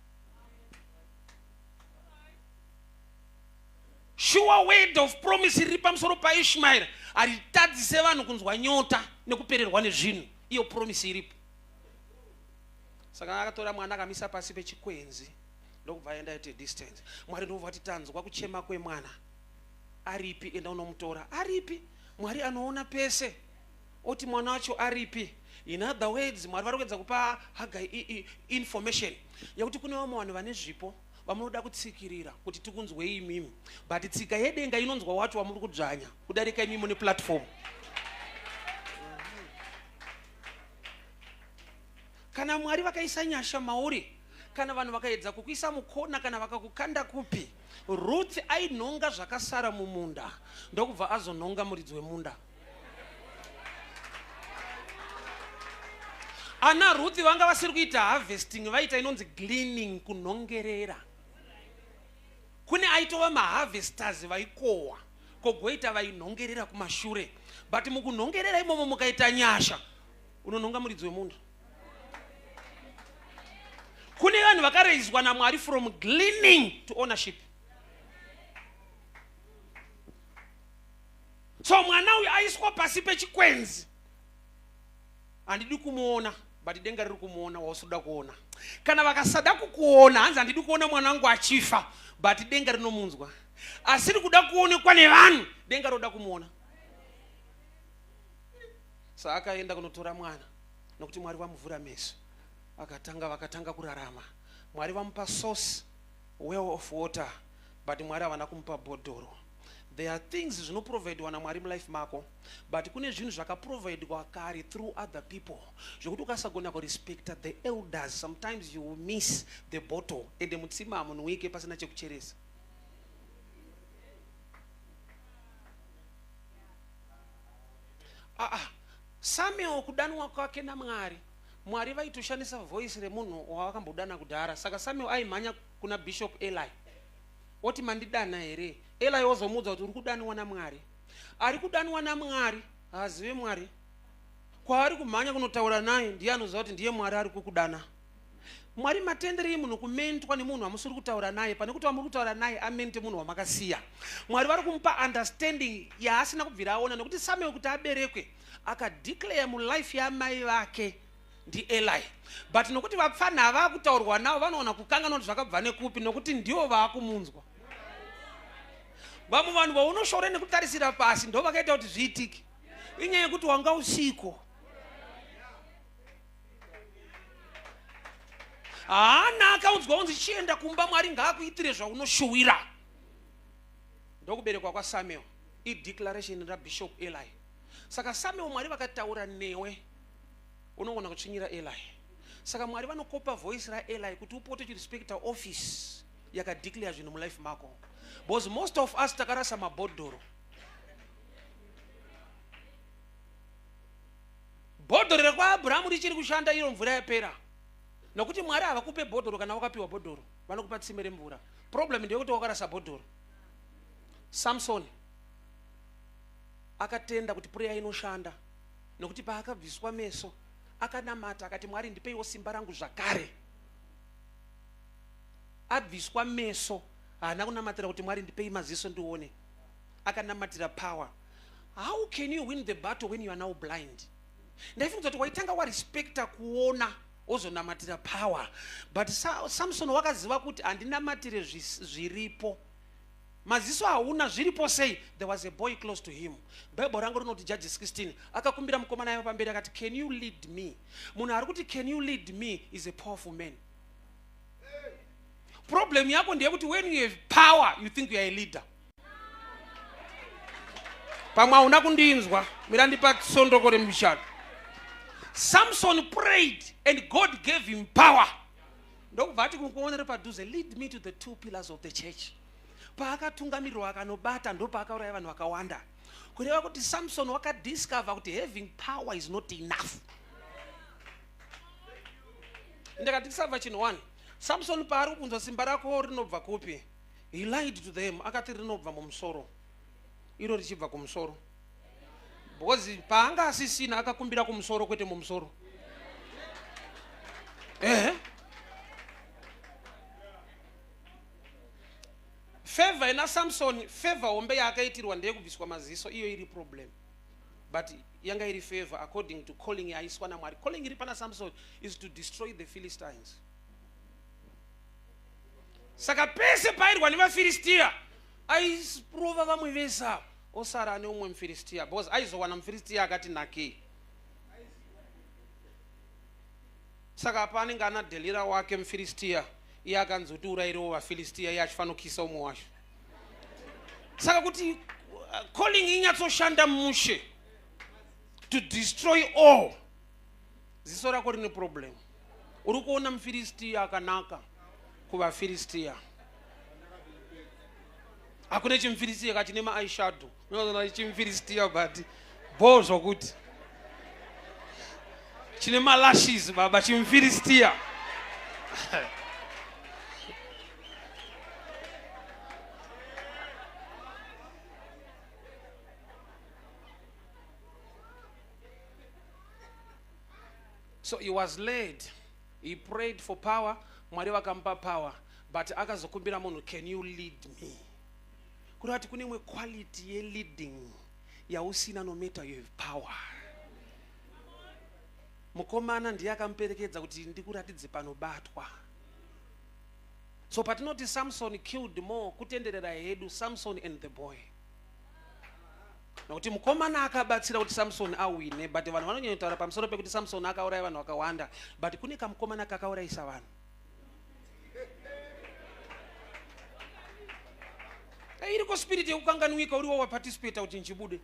Sure word of promise riri pamusoro paIshmaeri haritadzise vanhu kunzwa nyota nekupererwa nezvinhu. Iyo promise iripo. Saka akatora mwana akamisa pasi pechikwenzi ndokubva aenda at a distance. Mwari ndokubva ati tanzwa kuchema kwemwana. Aripi? Enda unomutora. Aripi? Mwari anoona pese. Oti mwana wacho aripi? In other words, Mwari vari kuedza kupa Hagai information yekuti kune vamwe vanhu vane zvipo vamunoda kutsikirira kuti tikunzwei imimi, but tsika yedenga inonzwa wacho wamuri kudzvanya kudarika imimi mune platform. Kana Mwari vakaisa nyasha mauri, kana vanhu vakaedza kukuisa mukona, kana vakakukanda kupi, Ruth ainhonga zvakasara mumunda ndokubva azonhonga muridzi wemunda. Ana Ruth vanga vasiri kuita harvesting, vaita inonzi gleaning, kunhongerera. Kune aitova maharvesters vaikohwa, kogoita vainhongerera kumashure. But mukunhongerera imomo mukaita nyasha, unonhonga muridzi wemunda. Kune vanhu vakareizwa naMwari from gleaning to ownership. So mwana uyu aiswa pasi pechikwenzi, handidi kumuona, but denga riri kumuona wausuda kuona. Kana vakasada kukuona, hanzi handidi kuona mwana wangu achifa, but denga rinomunzwa. Asiri kuda kuonekwa nevanhu, denga roda kumuona. Saka akaenda kunotora mwana nokuti Mwari vamuvhura meso, akatanga vakatanga kurarama. Mwari vamupa source, well of water, but Mwari havana kumupa bhodhoro. There are things zvinoprovidwa naMwari mulife mako, but kune zvinhu zvakaprovidwa kare through other people zvekuti ukasagona kurespecta the elders, sometimes you will miss the bottle. Ende mutsima hamunwike pasina chekucheresa. Aa, Samuel kudanwa kwake naMwari, Mwari vaitoshandisa voice remunhu wavakambodana kudhara. Saka Samuel aimhanya kuna Bishop Eli oti mandidana here? Eli ozomuudza kuti uri kudaniwa naMwari. Ari kudaniwa naMwari haazive Mwari. Kwaari kumhanya kunotaura naye ndiye anoziva kuti ndiye Mwari ari kukudana. Mwari matenderei munhu kumentwa nemunhu wamusiri kutaura naye pane kuti wamuri kutaura naye amente munhu wamakasiya. Mwari vari kumupa understanding yaasina kubvira aona, nekuti Samuel kuti aberekwe akadeclare mulife yamai vake ndiEli, but nokuti vapfana havakutaurwa navo vanoona kukanganwa kuti zvakabva nekupi, nokuti ndivo vaakumunzwa. Vamwe vanhu vaunoshora nekutarisira pasi ndo vakaita kuti zviitike, inyaya yekuti wanga usiko. Haana akaudzwa kunzi chienda kumba, Mwari ngaakuitire zvaunoshuwira. Ndokuberekwa kwaSamuel, ideclaration raBishop Eli. Saka Samuel, Mwari vakataura newe, unogona kutsvinyira Eli. Saka Mwari vanokopa voice raEli kuti upote uchirespecta office yakadeclare zvinhu mulife mako, because most of us takarasa mabhodhoro. Bhodhoro rekwaAbhurahamu richiri kushanda iro mvura yapera, nokuti Mwari havakupe bhodhoro. Kana wakapiwa bhodhoro, vanokupa tsime remvura. Problem ndeyekuti wakarasa bhodhoro. Samsoni akatenda kuti prayer inoshanda, nokuti paakabviswa meso akanamata akati, Mwari ndipeiwo simba rangu zvakare. Abviswa meso haana kunamatira kuti Mwari ndipei maziso ndione, akanamatira power. How can you win the battle when you are now blind? Ndaifunga kuti waitanga warespecta kuona wozonamatira power, but Samson wakaziva kuti handinamatire zviripo, maziso hauna, zviripo sei? There was a boy close to him. Bible rangu rinoti, Judges 16, akakumbira mukomana aiva pamberi akati, can you lead me? Munhu ari kuti can you lead me is a powerful man. Problem yako ndeyekuti when you have power you think you are a leader. Pamwe hauna kundinzwa, mira ndipa sondoko remushano. Samson prayed and God gave him power, ndokubva ati kumukomana padhuze, lead me to the two pillars of the church. Paakatungamirirwa akanobata, ndopaakauraya vanhu vakawanda. Kureva kuti Samson wakadiscover kuti having power is not enough. Ndakadiscover chinhu one, Samson paari kubvunzwa simba rako rinobva kupi, he lied to them akati rinobva mumusoro, iro richibva kumusoro. Because paanga asisina akakumbira kumusoro kwete mumusoro. Ehe. Favor ina Samson, favor hombe yaakaitirwa ndeyekubviswa maziso, iyo iri problem. But yanga iri favor according to calling yaiswa naMwari. Calling iri pana Samson is to destroy the Philistines. Saka pese pairwa nevaFiristia airova vamwe vese ava osara ane umwe muFiristia because aizowana muFiristia akati nakei. Saka apa anenge ana Delira wake muFiristia iye akanzi kuti urairewo vaFilistia iye achifanokisa umwe wacho. Saka kuti calling inyatsoshanda mushe to destroy all, ziso rako rine problem. Uri kuona muFiristia akanaka kuvaFiristia. Hakuna chimuFiristia kachine maeyeshadow. Unoona chimuFiristia but bho zvokuti chine malashes baba chimuFiristia. So he was led. He prayed for power. Mwari vakamupa power. But akazokumbira munhu, can you lead me? Kureva kuti kune imwe quality yeleading yausina no matter you have power. Mukomana ndiye akamuperekedza kuti ndikuratidze panobatwa. So patinoti Samson killed more, kutenderera hedu Samson and the boy. Nokuti mukomana akabatsira kuti Samson awine, but vanhu vanonyanyotaura pamusoro pekuti Samson akauraya vanhu vakawanda, but kune kamukomana kakaurayisa vanhu. Iriko spirit yekukanganwika uriwo waparticipata kuti nchibude.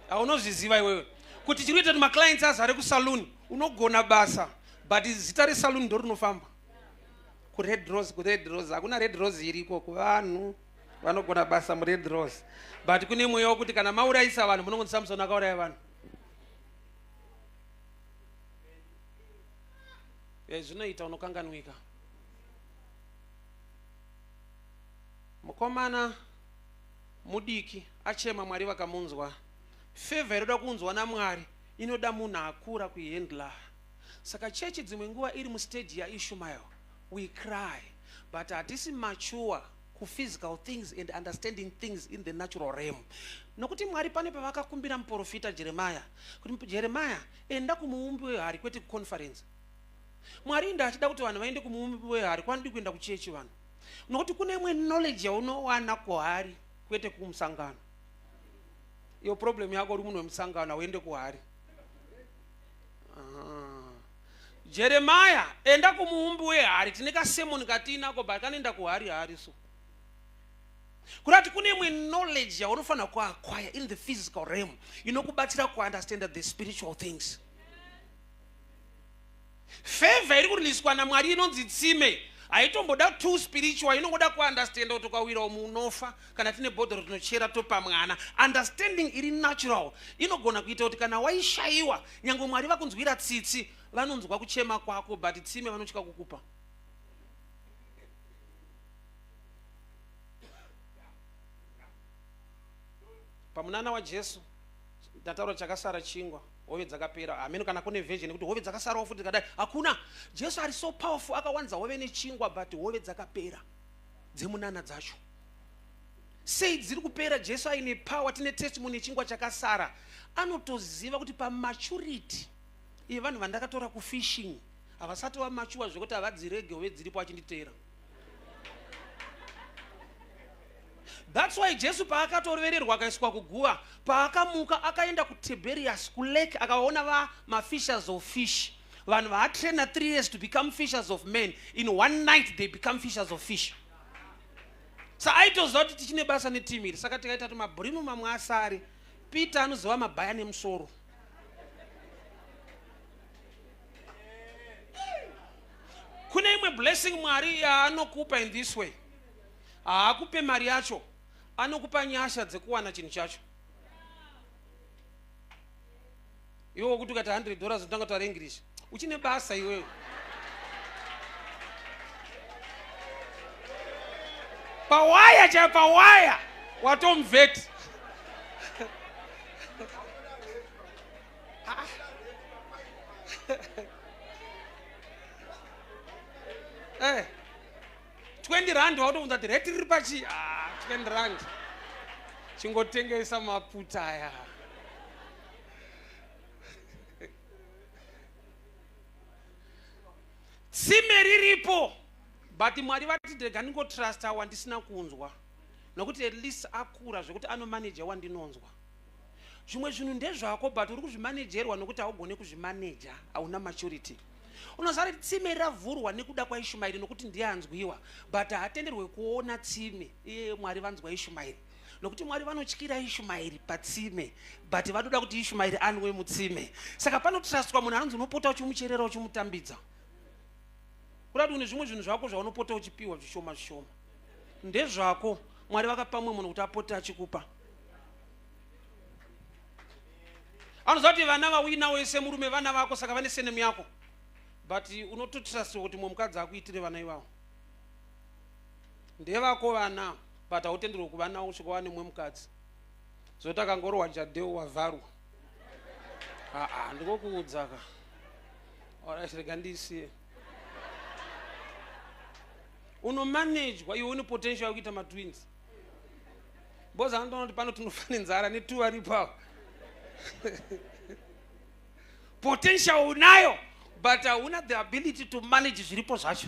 Haunozviziva iwewe kuti chiri kuita kuti maclients azare kusalon, unogona basa but zita resalon ndo rinofamba. KuRed Rose, kuRed Rose hakuna Red Rose iriko, kuvanhu vanogona basa muRed Rose, but kune mweya wekuti kana maurayisa vanhu munongonzi Samson akauraya vanhu. Zvinoita unokanganwika. Mukomana mudiki achema, Mwari vakamunzwa. Favor inoda kunzwa naMwari inoda munhu akura kuihandla. Saka chechi dzimwe nguva iri mustage yaIshmael. We cry but hatisi mature kuphysical things and understanding things in the natural realm. Nokuti Mwari pane pavakakumbira muprofita Jeremiah kuti Jeremiah enda kumuumbi wehari kwete kuconference. Mwari inda achida kuti vanhu vaende kumuumbi wehari, kwanodi kuenda kuchechi vanhu. Nokuti kune imwe knowledge yaunowana kuhari kwete kumusangano. Iyo problem yako uri munhu wemusangano hauende kuhari. Jeremiah enda kumuumbi wehari, tine kasemoni katiinako but kanoenda kuhari hari so. Kurati kune imwe knowledge yaunofanira kuacquire in the physical realm inokubatsira kuunderstand the spiritual things. Favor iri kuriliswa naMwari inonzi tsime haitomboda too spiritual, inongoda kuunderstanda kuti ukawira umu unofa. Kana tine bhodhoro tinochera topa mwana. Understanding iri natural inogona kuita kuti kana waishayiwa nyange Mwari vakunzwira tsitsi, vanonzwa kuchema kwako, but tsime vanotya kukupa. Pamunana waJesu ndataura chakasara chingwa, hove dzakapera. Hameno kana kune version yekuti hove dzakasarawo futi dzakadai. Hakuna. Jesu ari so powerful akawanza hove nechingwa, but hove dzakapera dzemunana dzacho. Sei dziri kupera? Jesu aine power, tine testimony yechingwa chakasara. Anotoziva kuti pamaturity yevanhu vandakatora kufishing havasati vamachuwa zvekuti havadzirege hove dziripo achinditeera. That's why Jesu paakatorovererwa akaiswa kuguva, paakamuka akaenda kuTiberias kulake akaona va mafishers of fish. Vanhu vaatraina 3 years to become fishers of men. In one night they become fishers of fish. Sa aitoziva kuti tichine basa netimu iri, saka tikaita kuti mabhurimu mamwe asare, Peter anozova mabhaya nemusoro. Kune imwe blessing Mwari yaanokupa in this way. Haakupe mari yacho, anokupa nyasha dzekuwana chinhu chacho. Iwe wokuti ukati $100 unotanga kutaura English, uchine basa iwewe. Pawaya chaya pawaya watomuvheti. Ah. Eh. 20 rand wautobvunza kuti rate riri pachi ah, 20 rand chingotengesa maputa aya. Tsime riripo but Mwari vati rega ndingotrusta wandisina kunzwa nokuti at least akura zvekuti anomaneja wandinonzwa. Zvimwe zvinhu ndezvako but uri kuzvimanejerwa nokuti haugone kuzvimaneja, hauna maturity. Unoziva kuti tsime ravhurwa nekuda kwaIshumairi nokuti ndiye anzwiwa but haatenderwe kuona tsime iye Mwari vanzwa Ishumairi nokuti Mwari vanotyira Ishumairi patsime but vanoda kuti Ishumairi anwe mutsime. Saka panotrustwa munhu anonzi unopota uchimucherera uchimutambidza. Kuda kuti une zvimwe zvinhu zvako zvaunopota uchipiwa zvishoma zvishoma ndezvako. Mwari vakapa mumwe munhu kuti apote achikupa. Anoziva kuti vana vauinawo ese murume vana vako saka vane senemu yako but unototrustwa kuti mumwe mukadzi akuitire vana ivavo ndevako vana but hautenderwe kuva nawo kusvika wane mumwe mukadzi. Zoti akangorohwa jadeo wavharwa. Aa ndikokuudza ka. Alright, rega ndisiye. Unomanejwa iwe une potential yekuita matwins. Boza anotoona kuti pano tinofa nenzara netu varipo ava. Potential unayo but hauna the ability to manage zviripo zvacho.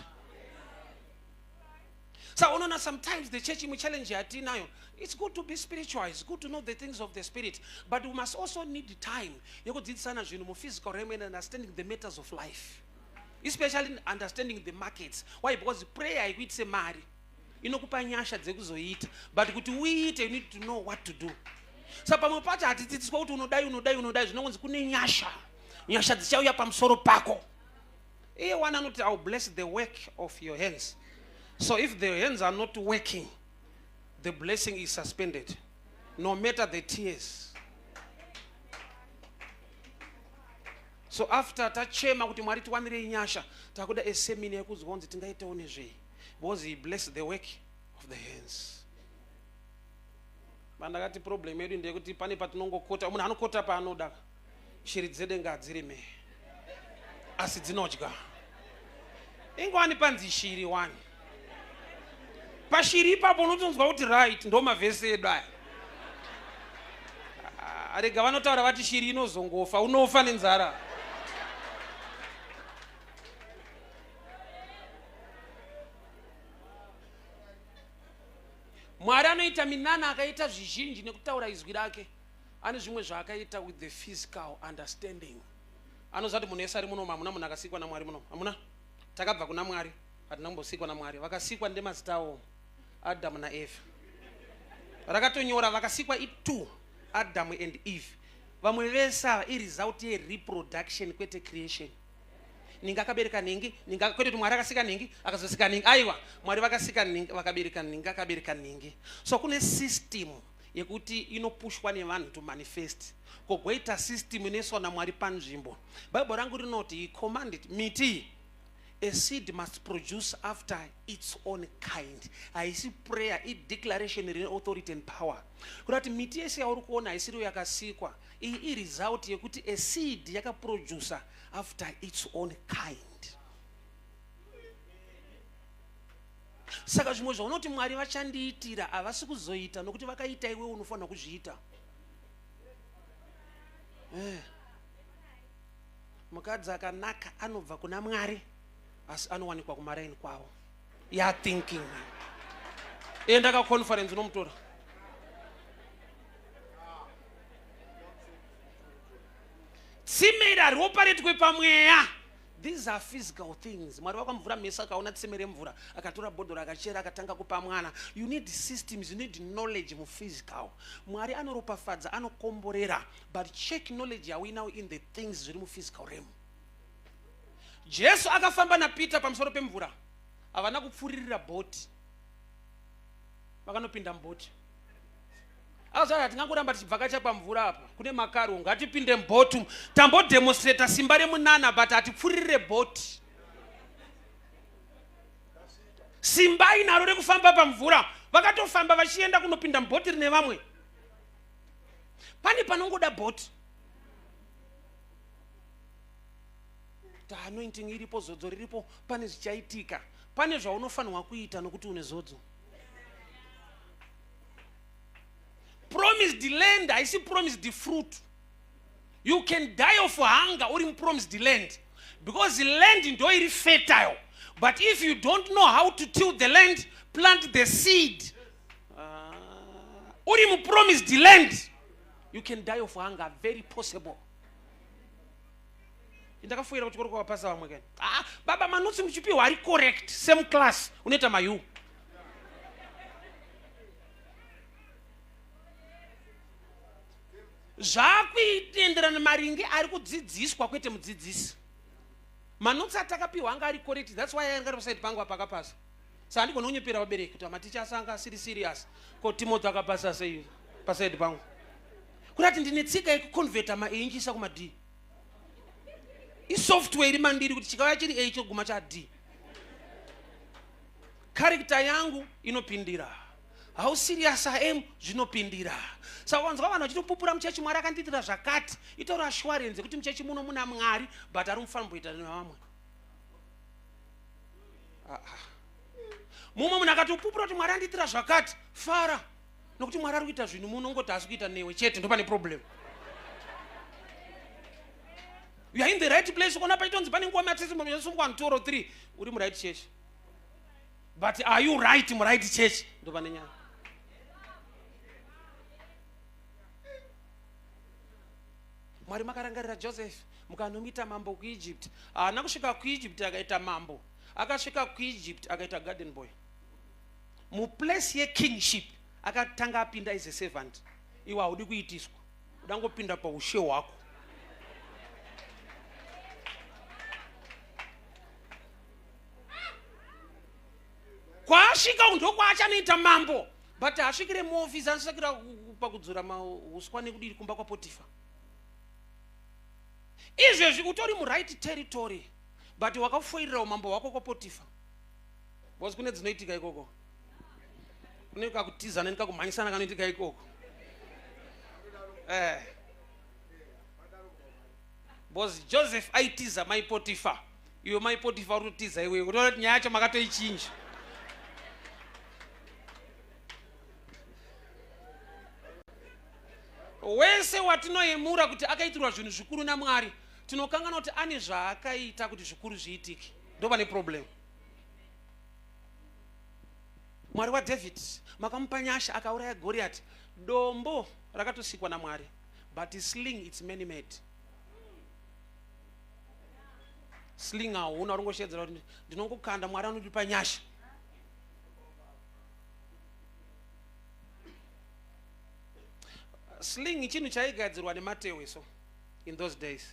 So unoona sometimes the church imwe challenge yatinayo, it's good to be spiritual, it's good to know the things of the spirit, but we must also need time yekudzidzisana zvinhu muphysical realm and understanding the matters of life, especially understanding the markets. Why? Because prayer haikuitise mari, inokupa nyasha dzekuzoita, but kuti uiite you need to know what to do. So pamwe pacho hatidzidziswa kuti unodai unodai unodai, zvinongonzi kune nyasha, nyasha dzichauya pamusoro pako. Iye wana anoti I will bless the work of your hands. So if the hands are not working, the blessing is suspended, no matter the tears. So after tachema kuti Mwari tiwanirei nyasha, takuda a seminar yekuzwa kunzi tingaitawo nezvei, because he blessed the work of the hands. Mandakati problem yedu ndeyekuti pane patinongokota, munhu anokota paanoda. Shiri dzedenga hadzirime asi dzinodya. Ingwani panzi shiri wani. Pashiri ipapo unotonzwa kuti right ndo mavhesi edu aya. Rega vanotaura vati shiri inozongofa, unofa nenzara. Mwari anoita minana, akaita zvizhinji nekutaura izwi rake. Ane zvimwe zvaakaita with the physical understanding. Anoziva kuti munhu wese ari muno hamuna munhu akasikwa naMwari muno. Hamuna. Takabva kuna Mwari, hatina kumbosikwa naMwari. Vakasikwa ndemazita avo, Adamu naEvha. Rakatonyora vakasikwa i2, Adamu and Eve. Vamwe vese ava iresult yereproduction kwete creation. Ningi akabereka ningi, ningi kwete kuti Mwari akasika ningi, akazosika ningi. Aiwa, Mwari vakasika ningi, vakabereka ningi, akabereka ningi. So kune system yekuti inopushwa nevanhu to manifest, kogoita system inoiswa naMwari panzvimbo. Bible rangu rinoti he commanded miti, a seed must produce after its own kind. Haisi prayer, ideclaration rine authority and power. Kuda kuti miti yese yauri kuona haisiriyo yakasikwa, iyi iresult yekuti a seed yakaproducer after its own kind. Saka zvimwe zvaunoti Mwari vachandiitira havasi kuzoita nokuti vakaita iwe unofanira kuzviita. Mukadzi akanaka anobva kuna Mwari asi anowanikwa kumaraini kwavo. Ya thinking. Enda ka conference unomutora. Tsime iri harioparetwe pamweya. These are physical things. Mwari vakamuvhura meso akaona tsime remvura, akatora bhodhoro akachera akatanga kupa mwana. You need systems, you need knowledge muphysical. Mwari anoropafadza, anokomborera, but check knowledge yauinawo in the things zviri muphysical realm. Jesu akafamba naPeter pamusoro pemvura, havana kupfuririra bhoti, vakanopinda mubhoti. Akazoti hatingangoramba tichibvakacha pamvura apa, kune makaro, ngatipinde mubhoti tambodemonstrata simba remunana, but hatipfuririre bhoti. Simba inaro rekufamba pamvura, vakatofamba vachienda kunopinda mubhoti rine vamwe. Pane panongoda bhoti. Ta anointing iripo, zodzo riripo, pane zvichaitika. Pane zvaunofanirwa kuita nokuti une zodzo. Promised land haisi promised fruit. You can die of hunger uri mupromised land because land ndo iri fertile. But if you don't know how to till the land, plant the seed, uri mupromised land, you can die of hunger, very possible. Ndakafoira kuchikoro kwavapasa vamwe kani. Ah, baba manotsi muchipiwa ari correct, same class, unoita mayu. Zvakuenderana maringe ari kudzidziswa kwete mudzidzisi. Manotsi atakapiwa anga ari correct, that's why anga ari paside pangu apa akapasa. Saka handigoni kunyepera vabereki kuti maticha asanga asiri serious. Ko Timothy akapasa sei paside pangu? Kurati ndine tsika yekuconverta ma A nchiisa kuma D. Isoftware iri mandiri kuti chikauya chiri A choguma cha D. Character yangu inopindira. How serious I am zvinopindira. Saka wanzwa vanhu vachitopupura muchechi Mwari akandiitira zvakati, itori assurance yekuti muchechi muno muna Mwari but ari mufanira kumboita nevamwe. Mumwe munhu akatopupura kuti Mwari andiitira zvakati, fara nokuti Mwari ari kuita zvinhu muno, ungoti haasi kuita newe chete, ndopane problem. You are in the right place. Ukaona paitonzi pane nguva matesumbu 1 2 or 3 uri muright church. But are you right muright church? Ndopane nyaya. Mwari makarangarira Joseph mukanomuita mambo kuEgypt. Haana kusvika kuEgypt akaita mambo. Akasvika kuEgypt akaita garden boy. Muplace yekingship akatanga apinda as a servant. Iwe haudi kuitiswa. Udangopinda paushe hwako. Kwaasvika uku ndokwaachanoita mambo. But haasvikire muofisi, anosvikira pakudzura mauswa nekudiri kumba kwaPotifa. Izvezvi utori muright territory but wakafoirira umambo hwako kwaPotifa. Because kune dzinoitika ikoko. Kune kakutizana nekakumhanyisana kanoitika ikoko. Because Joseph aitiza mai Potifa. Iwe mai Potifa uri kutiza iwewe. Unoona kuti nyaya yacho makatoichinja. Wese watinoyemura kuti akaitirwa zvinhu zvikuru naMwari, tinokanganwa kuti ane zvaakaita kuti zvikuru zviitike. Ndopane problem. Mwari waDavid makamupa nyasha akauraya Goriati. Dombo rakatosikwa naMwari, but sling it's many made. Sling hauna, uringoshedzera kuti ndinongokanda, Mwari anondipa nyasha. Sling chinhu chaigadzirwa nematewe so in those days.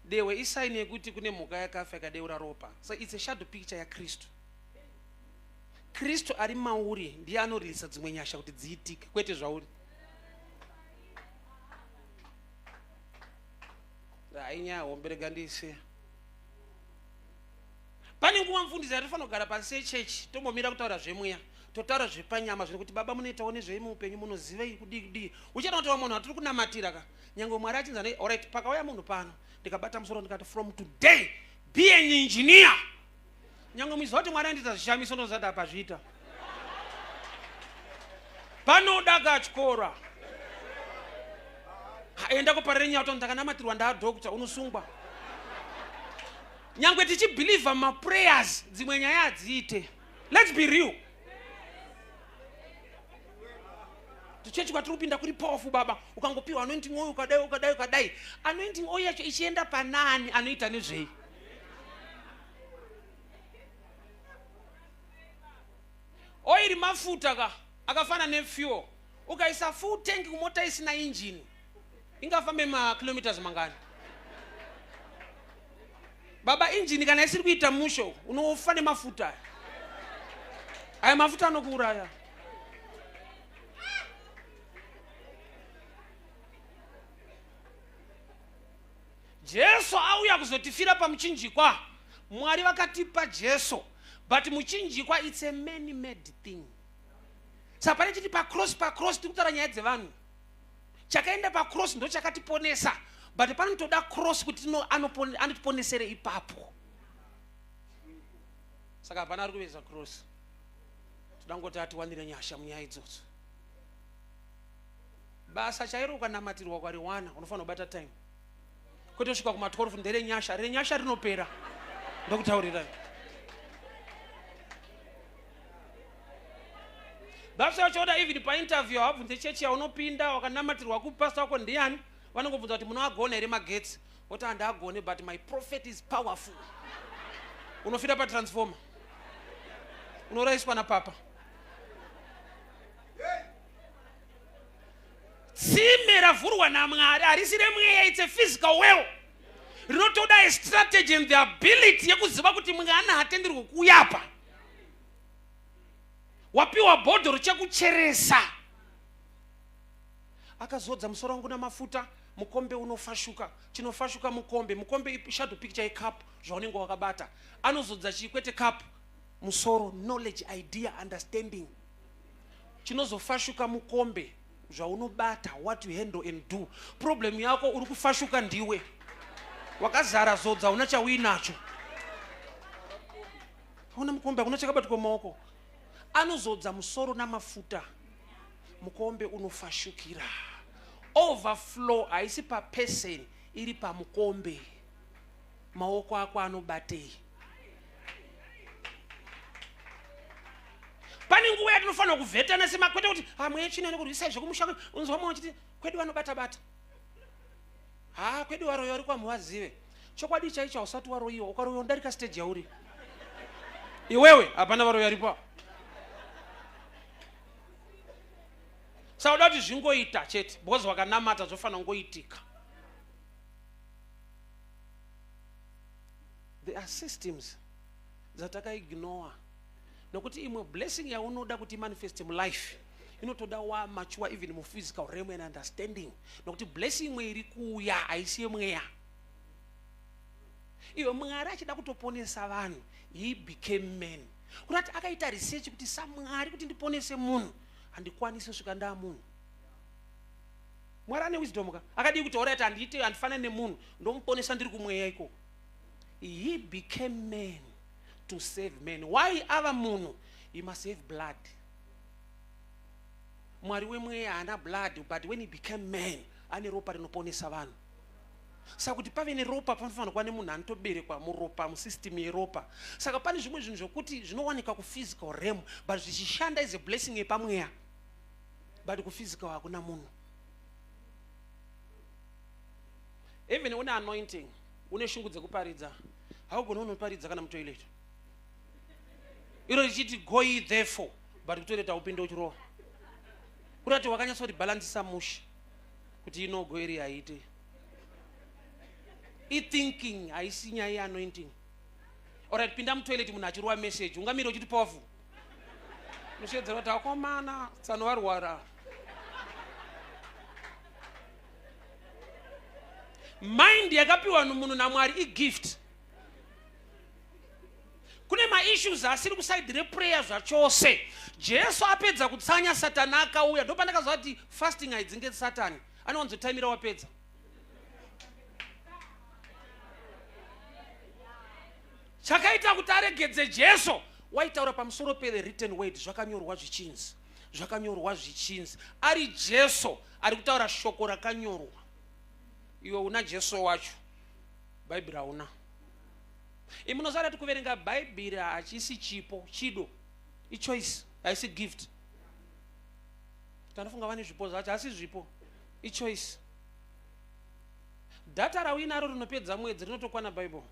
Dewe isaini yekuti kune mhuka yakafa ikadeura ropa. So it's a shadow picture yaKristu. Kristu ari mauri ndiye anoririsa dzimwe nyasha kuti dziitike, kwete zvauri. Hai nyaya hombe, rega ndiisiye. Pane nguva mufundisi yatinofanira kugara pasi sechechi tombomira kutaura zvemweya, totaura zvepanyama zvino kuti baba munoitawo nezvei muupenyu, munozivei kudii kudii. Uchaona kuti vamwe vanhu vatiri kunamatira ka, nyangwe Mwari achinzi ane, alright, pakauya munhu pano ndikabata musoro ndikati from today be an engineer. Nyangwe muchiziva kuti Mwari andiita zvishamiso, ndoziva kuti apa zviita. Panoda katyora. Enda kuparire nyaya kuti ndakanamatirwa ndaadoctor, unosungwa. Nyangwe tichibelieve maprayers, dzimwe nyaya hadziite. Let's be real. Tuchechi kwatiri kupinda kuri powerful baba, ukangopiwa anointing oil ukadai ukadai ukadai, anointing oil yacho ichienda panani anoita nezvei? Oil mafuta ka akafana nefuel. Ukaisa full tank kumota isina engine ingafambe makilometers mangani? Baba, engine kana isiri kuita musho unofa nemafuta aya. Aya mafuta anokuuraya. Jesu auya kuzotifira pamuchinjikwa. Mwari vakatipa Jesu, but muchinjikwa it's a man-made thing. Saka pane chiti pacross, pacross tiri kutaura nyaya dzevanhu. Chakaenda pacross ndochakatiponesa, but panotoda cross kuti anotiponesere ipapo. Saka hapana ari kuveza cross. Toda ngoti atiwanire nyasha munyaya idzodzo. Basa chairo ukanamatirwa ukariwana unofanira kubata time, kwete kusvika kuma 12. Nderenyasha, renyasha rinopera, ndokutaurirai. That's why uchiona even painterview havabvunze chechi yaunopinda, wakanamatirwa kupasta wako ndiani. Vanongobvunza kuti munoagona here magetsi, woti handiagone, but my prophet is powerful. Unofira patransformer, unoraiswa napapa. Tsime ravhurwa naMwari harisi remweya, it's a physical well rinotoda a strategy and the ability yekuziva kuti mwana hatenderwe kuuyapa. Wapiwa bhodhoro chekucheresa. Akazodza musoro wangu namafuta, mukombe unofashuka. Chinofashuka mukombe. Mukombe shadow picture yecup, zvaunenge wakabata. Anozodza chii? Kwete cup, musoro. Knowledge, idea, understanding. Chinozofashuka mukombe, zvaunobata, what you handle and do. Problem yako uri kufashuka ndiwe wakazara zodza, una chauinacho, hauna mukombe, hakuna chakabatwa maoko. Anozodza musoro namafuta, mukombe unofashukira. Overflow haisi paperson, iri pamukombe. Maoko ako anobatei? Pane nguva yatinofanira kuvhetana semakwete kuti hamwe yechina nekurwisai zvekumusha. Unzwa mumwe achiti kwedu vanobata bata, ha, kwedu varoyi vari kwamuvazive. Chokwadi chaicho hausati waroyiwa. Ukaroyiwa unodarika stage yauri iwewe. Hapana varoyi varipo. Saka uda kuti zvingoita chete because wakanamata, zvofanira kungoitika. There are systems dzatakaignore, nokuti imwe blessing yaunoda kuti imanifeste mulife inotoda wamature even muphysical realm and understanding, nokuti blessing imwe iri kuuya haisi yemweya. Iwe, Mwari achida kutoponesa vanhu, he became man. Kurati akaita research kuti saMwari, kuti ndiponese munhu handikwanisi kusvika ndaa munhu. Mwari ane wisdom ka. Akadii kuti alright, handiite, handifanani nemunhu, ndomuponesa ndiri kumweya ikoko? He became man to save man. Why ava munhu? He must have blood. Mwari wemweya haana blood, but when he became man ane ropa rinoponesa vanhu. Saka kuti pave neropa panofanira kuva nemunhu anotoberekwa muropa, musystem yeropa. Saka pane zvimwe zvinhu zvokuti zvinowanika kuphysical realm but zvichishanda as a blessing yepamweya, but kuphysical hakuna munhu. Even une anointing, une shungu dzekuparidza, haugoni unoparidza kana mutoilet. Iro richiti go ye therefore, but kutoilet haupinde uchirova. Kurati wakanyatsoti balancisa mushe kuti inogo iri haite ithinking, haisi nyaya yeanointing. Alright, pinda mutoilet munhu achirova message, ungamira uchiti powerful? Unoshedzera kuti akomana tsano varwara. Mind yakapiwa munhu naMwari igift. Kune maissues asiri kuside reprayer zvachose. Jesu apedza kutsanya, Satani akauya. Ndopandakaziva kuti fasting haidzinge Satani, anowanzotaimira wapedza. Chakaita kuti aregedze Jesu, waitaura pamusoro pethe written word, zvakanyorwa zvichinzi, zvakanyorwa zvichinzi. Ari Jesu ari kutaura shoko rakanyorwa. Iwe una Jesu wacho, Bhaibheri hauna. Imunoziva kuti kuverenga Bhaibheri hachisi chipo, chido, ichoice, haisi gift. Tanofunga vane zvipo zvacho, asi zvipo ichoice. Data rauinaro rinopedza mwedzi rinotokwana Bible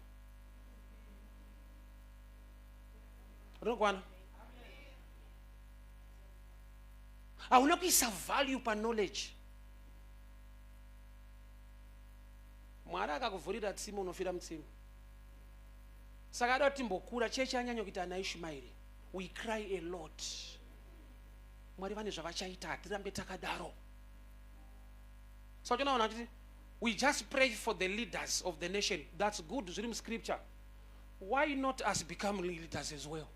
rinokwana. Hauna kuisa value paknowledge. Mwari akakuvhurira tsime, unofira mutsime. Saka ada kuti timbokura. Chechi anyanya kuita ana Ishumairi. We cry a lot. Mwari vane zvavachaita, hatirambe takadaro. Saka uchonaona achiti we just pray for the leaders of the nation. That's good, zviri muscripture. Why not us become leaders as well?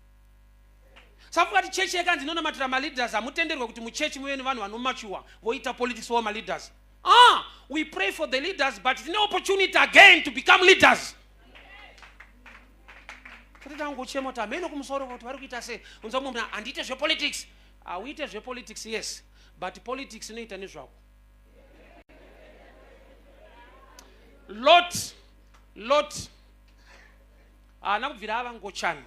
Safunga kuti chechi yekanzi inonamatira maleaders, hamutenderwe kuti muchechi muve nevanhu vanomachuwa voita politics wavo maleaders. Ah, we pray for the leaders, but tine opportunity again to become leaders. Tati tangochema kuti hameno kumusoro kuti vari kuita sei. Unzwa mumwe munhu handiite zvepolitics. Hauite zvepolitics, yes, but politics inoita nezvako. Lot, Lot haana kubvira ava ngochani,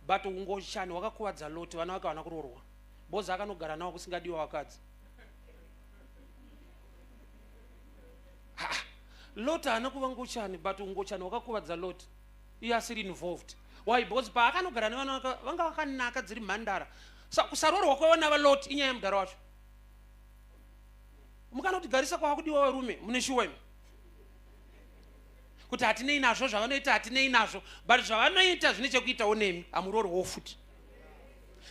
but ungochani hwakakuvadza Lot, vana vake havana kuroorwa boza akanogara nawo kusingadiwa vakadzi. Lot haana kuva ngochani, but ungochani hwakakuvadza Lot, iye asiri involved. Why? Because paakanogara nevana vanga vakanaka dziri mhandara. Kusaroorwa kwevana vaLot inyaya yemudhara wacho. Mukanotigarisa kwavakudiwa varume mune shuwa imi kuti hatinei nazvo zvavanoita, hatinei nazvo, but zvavanoita zvine chekuitawo nemi, hamuroorwawo futi.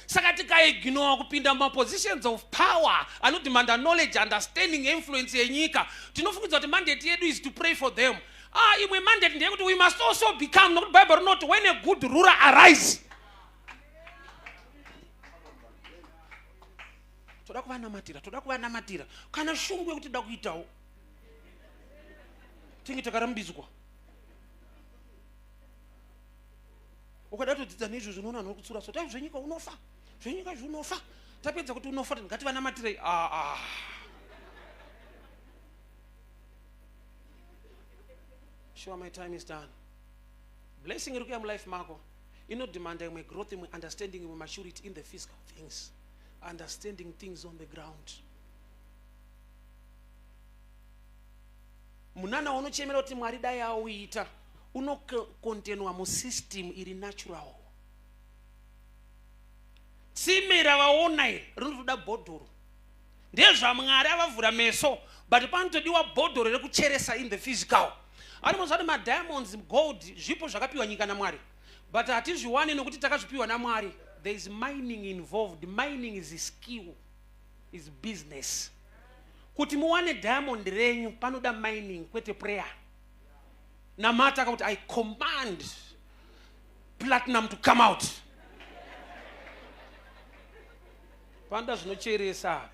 Saka tikaignora kupinda mumapositions of power anodemanda knowledge, understanding, influence yenyika, tinofungidza kuti mandate yedu is to pray for them. Ah, imwe mandate ndeyekuti we must also become, nokuti Bible rinoti when a good ruler arise. Toda kuvanamatira, toda kuvanamatira, kana shungu yekuti toda kuitawo tinge takarambidzwa. Ukada kutodzidza neizvozvo unoona vanhu vakutsura so tai zvenyika unofa, zvenyika izvi unofa. Tapedza kuti unofa, ngativanamatirei. Ah, ah. Sure, my time is done. Blessing iri kuya mulife mako inodemanda imwe growth, imwe understanding, imwe maturity in the physical things, understanding things on the ground. Munana unochemera kuti Mwari dai auita, unokontenwa musystem iri natural. Tsime ravaona iri rinotoda bhodhoro. NdezvaMwari avavhura meso, but panotodiwa bhodhoro rekucheresa in the physical. Anomoziva kuti madiamonds, gold, zvipo zvakapiwa nyika naMwari, but hatizviwani nokuti takazvipiwa naMwari. There is mining involved. Mining is a skill, is business. Kuti muwane diamond renyu panoda mining, kwete prayer. Namata kuti I command platinum to come out. Panoda zvinocheresa apa,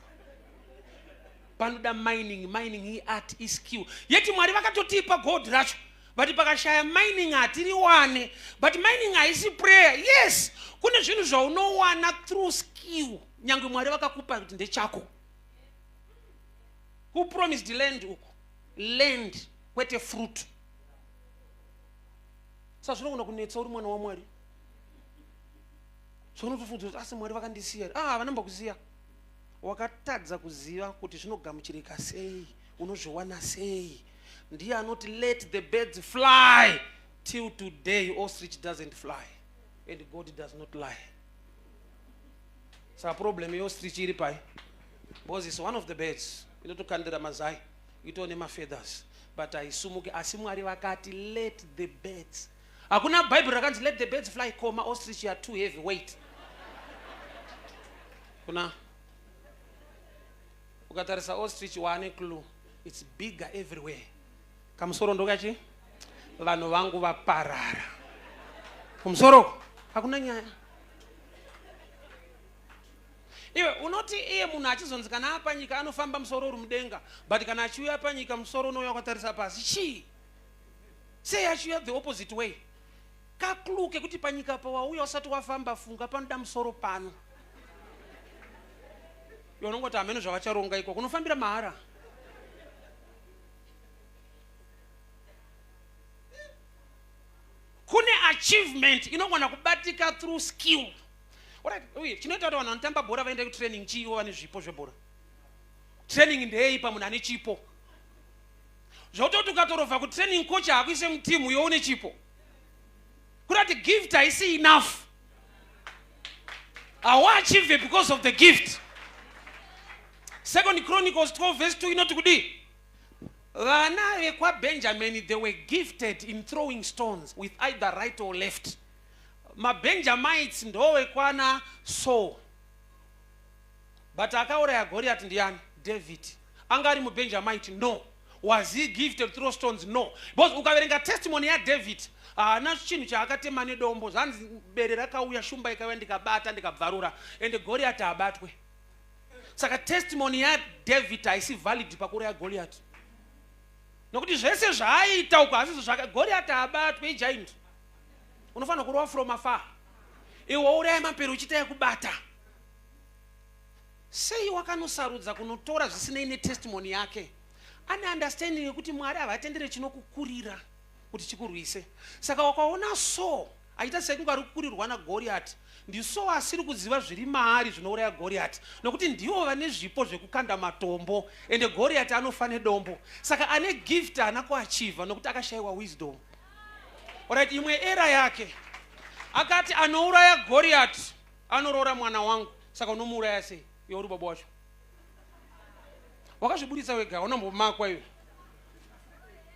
panoda mining. Mining iart, iskill. Yeti Mwari vakatotipa gold racho, but pakashaya mining hatiriwane. But mining haisi prayer. Yes, kune zvinhu zvaunowana through skill, nyange Mwari vakakupa kuti ndechako. Kupromised land uku, land kwete fruit. Sa zvinogona kunetsa uri mwana waMwari, zvaunotofunza kuti asi Mwari vakandisiya. Ah, havana mbokusiya. Wakatadza kuziva kuti zvinogamuchirika sei, unozviwana sei. Ndiye anoti let the birds fly. Till today ostrich doesn't fly, and God does not lie. Saka problem yeostrich iri pai? Because is one of the birds inotokandira mazai, itoo nemafeathers, but haisumuki. Asi Mwari vakati let the birds. Hakuna Bhaibheri rakanzi let the birds fly comma ostrich you are too heavy weight. Kuna ukatarisa ostrich waane clue, it's bigger everywhere. Kamusoro ndokachi vanhu vangu vaparara kumusoro, hakuna nyaya. Iwe unoti iye munhu achizonzi kana apanyika anofamba musoro uri mudenga, but kana achiuya panyika musoro unouya wakatarisa pasi. Chii? Sei achiuya the opposite way? Kaclue kekuti panyika pawauya usati wafamba, funga panoda musoro pano. Iwe unongoti hameno zvavacharonga iko kunofambira mahara. Kune achievement inogona kubatika through skill. Alright, uye chinoita kuti vanhu vanotamba bhora vaende kutraining chii? Ivo vane zvipo zvebhora. Training ndeyei pamunhu ane chipo? Zvekutoti ukatorovha kutraining, coach haakuise mutimu, iwe une chipo. Kurati gift haisi enough, hauachieve because of the gift. Second Chronicles 12 verse 2 inoti kudii? Vana vekwaBenjamin, they were gifted in throwing stones with either right or left. MaBenjamites ndowekwana Saul, but akauraya Goriat ndiani? David. Anga ari muBenjamite? No. Was he gifted to throw stones? No, because ukaverenga testimony yaDavid, haana chinhu chaakatema nedombo. Zvanzi bere rakauya, shumba ikauya, ndikabata ndikabvarura, and Goriat habatwe. Saka testimony yaDavid haisi valid pakuuraya Goliath. Nokuti zvese zvaaiita uko hazvizvo zvaka Goliath haabatwe igiant. Unofanira kurova from afar. Iwe wouraya mapere uchiita yekubata. Sei wakanosarudza kunotora zvisinei netestimony yake? Ane understanding yekuti Mwari havatendere chinokukurira kuti chikurwise. Saka wakaona so achiita sekunge ari kukurirwa naGoriati, ndiSaul asiri kuziva zviri maari zvinouraya Goriati, nokuti ndivo vane zvipo zvekukanda matombo, ende Goriati anofa nedombo. Saka ane gift haana kuachivha nokuti akashaiwa wisdom. Alright, imwe era yake akati anouraya Goriati anoroora mwana wangu, saka unomuuraya sei iwe uri baba wacho? Wakazviburitsa wega, unombomakwa iwe.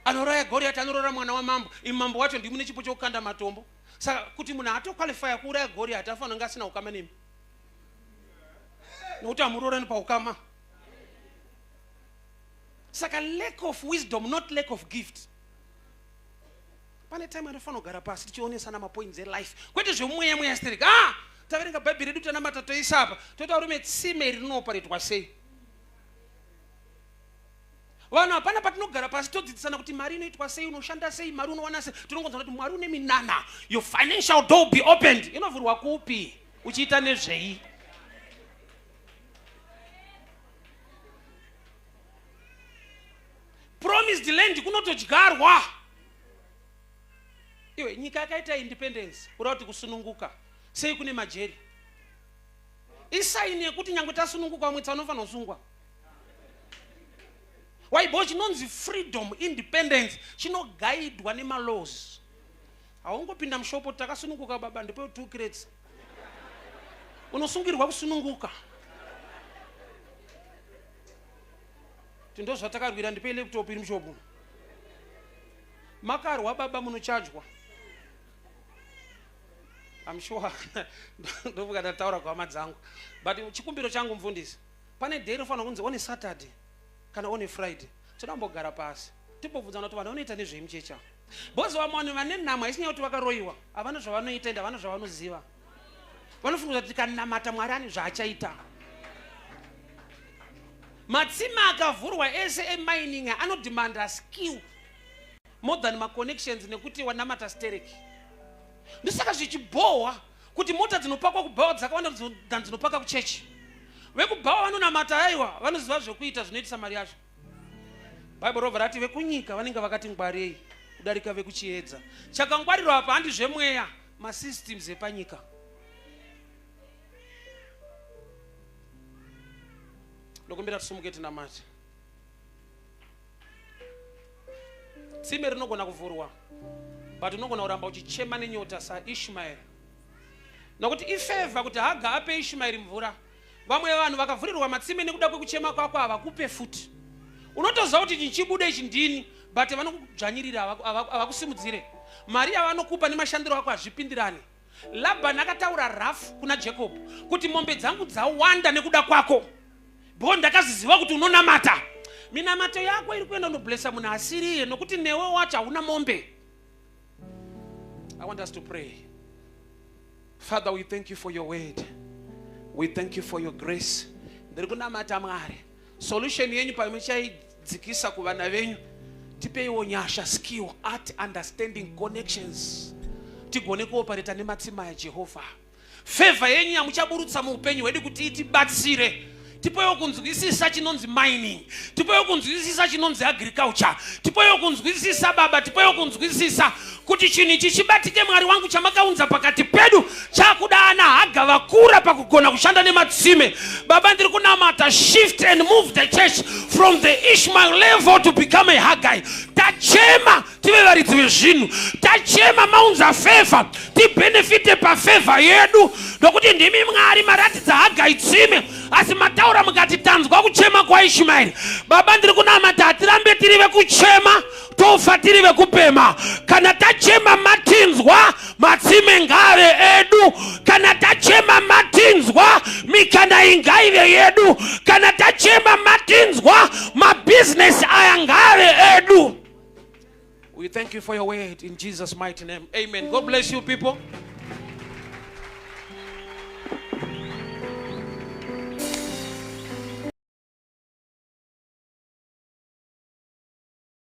Anouraya Goriati anoroora mwana wamambo, imi mambo wacho ndimi nechipo chokukanda matombo. Saka kuti munhu atoqualifya kuuraya Goriati afanira kunge asina ukama nemi, nokuti hamuroorani paukama. Saka lack of wisdom, not lack of gift. Pane time anofanira kugara pasi tichionesana mapoints elife, kwete zvemweya mweya sterek. Ah, taverenga bhaibheri redu tanamata toisa apa, toita varume tsime iri rinooparetwa sei? Vanhu hapana patinogara pasi todzidzisana kuti mari inoitwa sei, unoshanda sei, mari unowana sei. Tinongonzwa kuti Mwari une minana, your financial door be opened. Inovhurwa kupi? Uchiita nezvei? Promised land kunotodyarwa. Iwe nyika yakaita independence, kureva kuti kusununguka. Sei kune majeri? Isaini yekuti nyangwe tasununguka vamwe tanofanira kusungwa. Why? Because chinonzi freedom, independence chinogaidwa nemalaws. Haungopinda mushopo takasununguka baba ndipo 2 crates. Unosungirwa kusununguka. Kuti ndozvatakarwira ndipe laptop iri mushopo. Makarwa baba munochajwa. I'm sure ndovuka ndataura kuhama dzangu. But chikumbiro changu mfundisi, pane day rinofanira kunzi one Saturday kana one Friday toda kumbogara pasi timbobvunzana kuti vanhu vanoita nezvei muchechi ava. Because vamwe vanhu vane nhamo haisi nyaya kuti vakaroyiwa, havana zvavanoita ende havana zvavanoziva. Vanofunga kuti tikanamata Mwari ane zvaachaita. Matsime akavhurwa ese emining anodemanda skill more than maconnections nekuti wanamata stereki. Ndosaka zvichibhohwa kuti mota dzinopakwa kubhawa dzakawanda than dzinopaka kuchechi. Vekubhawa vanonamata aiwa, vanoziva zvekuita zvinoitisa mari yacho. Bible robva rati vekunyika vanenge vakati ngwarei kudarika vekuchiedza. Chakangwarirwa apa handi zvemweya, masystems epanyika. Ndokumbira tisumuke tinamate. Tsime rinogona kuvhurwa, but unogona kuramba uchichema nenyota saIshmael. Nokuti ifevha kuti Haga ape Ishmaeri mvura. Vamwe vanhu vakavhurirwa matsime nekuda kwekuchema kwako havakupe futi. Unotoziva kuti chichibuda ichi ndini, but vanokudzvanyirira, havakusimudzire. Mari yavanokupa nemashandiro ako hazvipindirani. Labhani akataura rough kuna Jacob kuti mombe dzangu dzawanda nekuda kwako, because ndakaziziva kuti unonamata. Minamato yako iri kuenda unoblessa munhu asiriye, nokuti newe wacho hauna mombe. I want us to pray. Father, we thank you for your word. We thank you for your grace. Ndiri kunamata Mwari. Solution yenyu pamuchaidzikisa kuvana venyu, tipeiwo nyasha, skill, art, understanding, connections. Tigone kuoperata nematsima yaJehovha. Favor yenyu yamuchaburutsa muupenyu hwedu kuti itibatsire. Tipewo kunzwisisa chinonzi mining, tipewo kunzwisisa chinonzi agriculture, tipewo kunzwisisa baba, tipewo kunzwisisa kuti chinhu ichi chibatike. Mwari wangu, chamakaunza pakati pedu chakuda ana Haga vakura pakugona kushanda nematsime. Baba, ndiri kunamata, shift and move the church from the Ishmael level to become a Haggai. Tachema tive varidzi vezvinhu, tachema maunza favor, tibenefite pafavor yedu, nokuti ndimi Mwari maratidza Hagai tsime, asi mataura mukati tanzwa kuchema kwaIshmaeri. Baba, ndiri kunamata, hatirambe tiri vekuchema tofa tiri vekupema. Kana tachema matinzwa, matsime ngaave edu. Kana tachema matinzwa, mikana ingaive yedu. Kana tachema matinzwa, mabhizinesi aya ngaave edu. We thank you for your word in Jesus' mighty name. Amen. God bless you, people.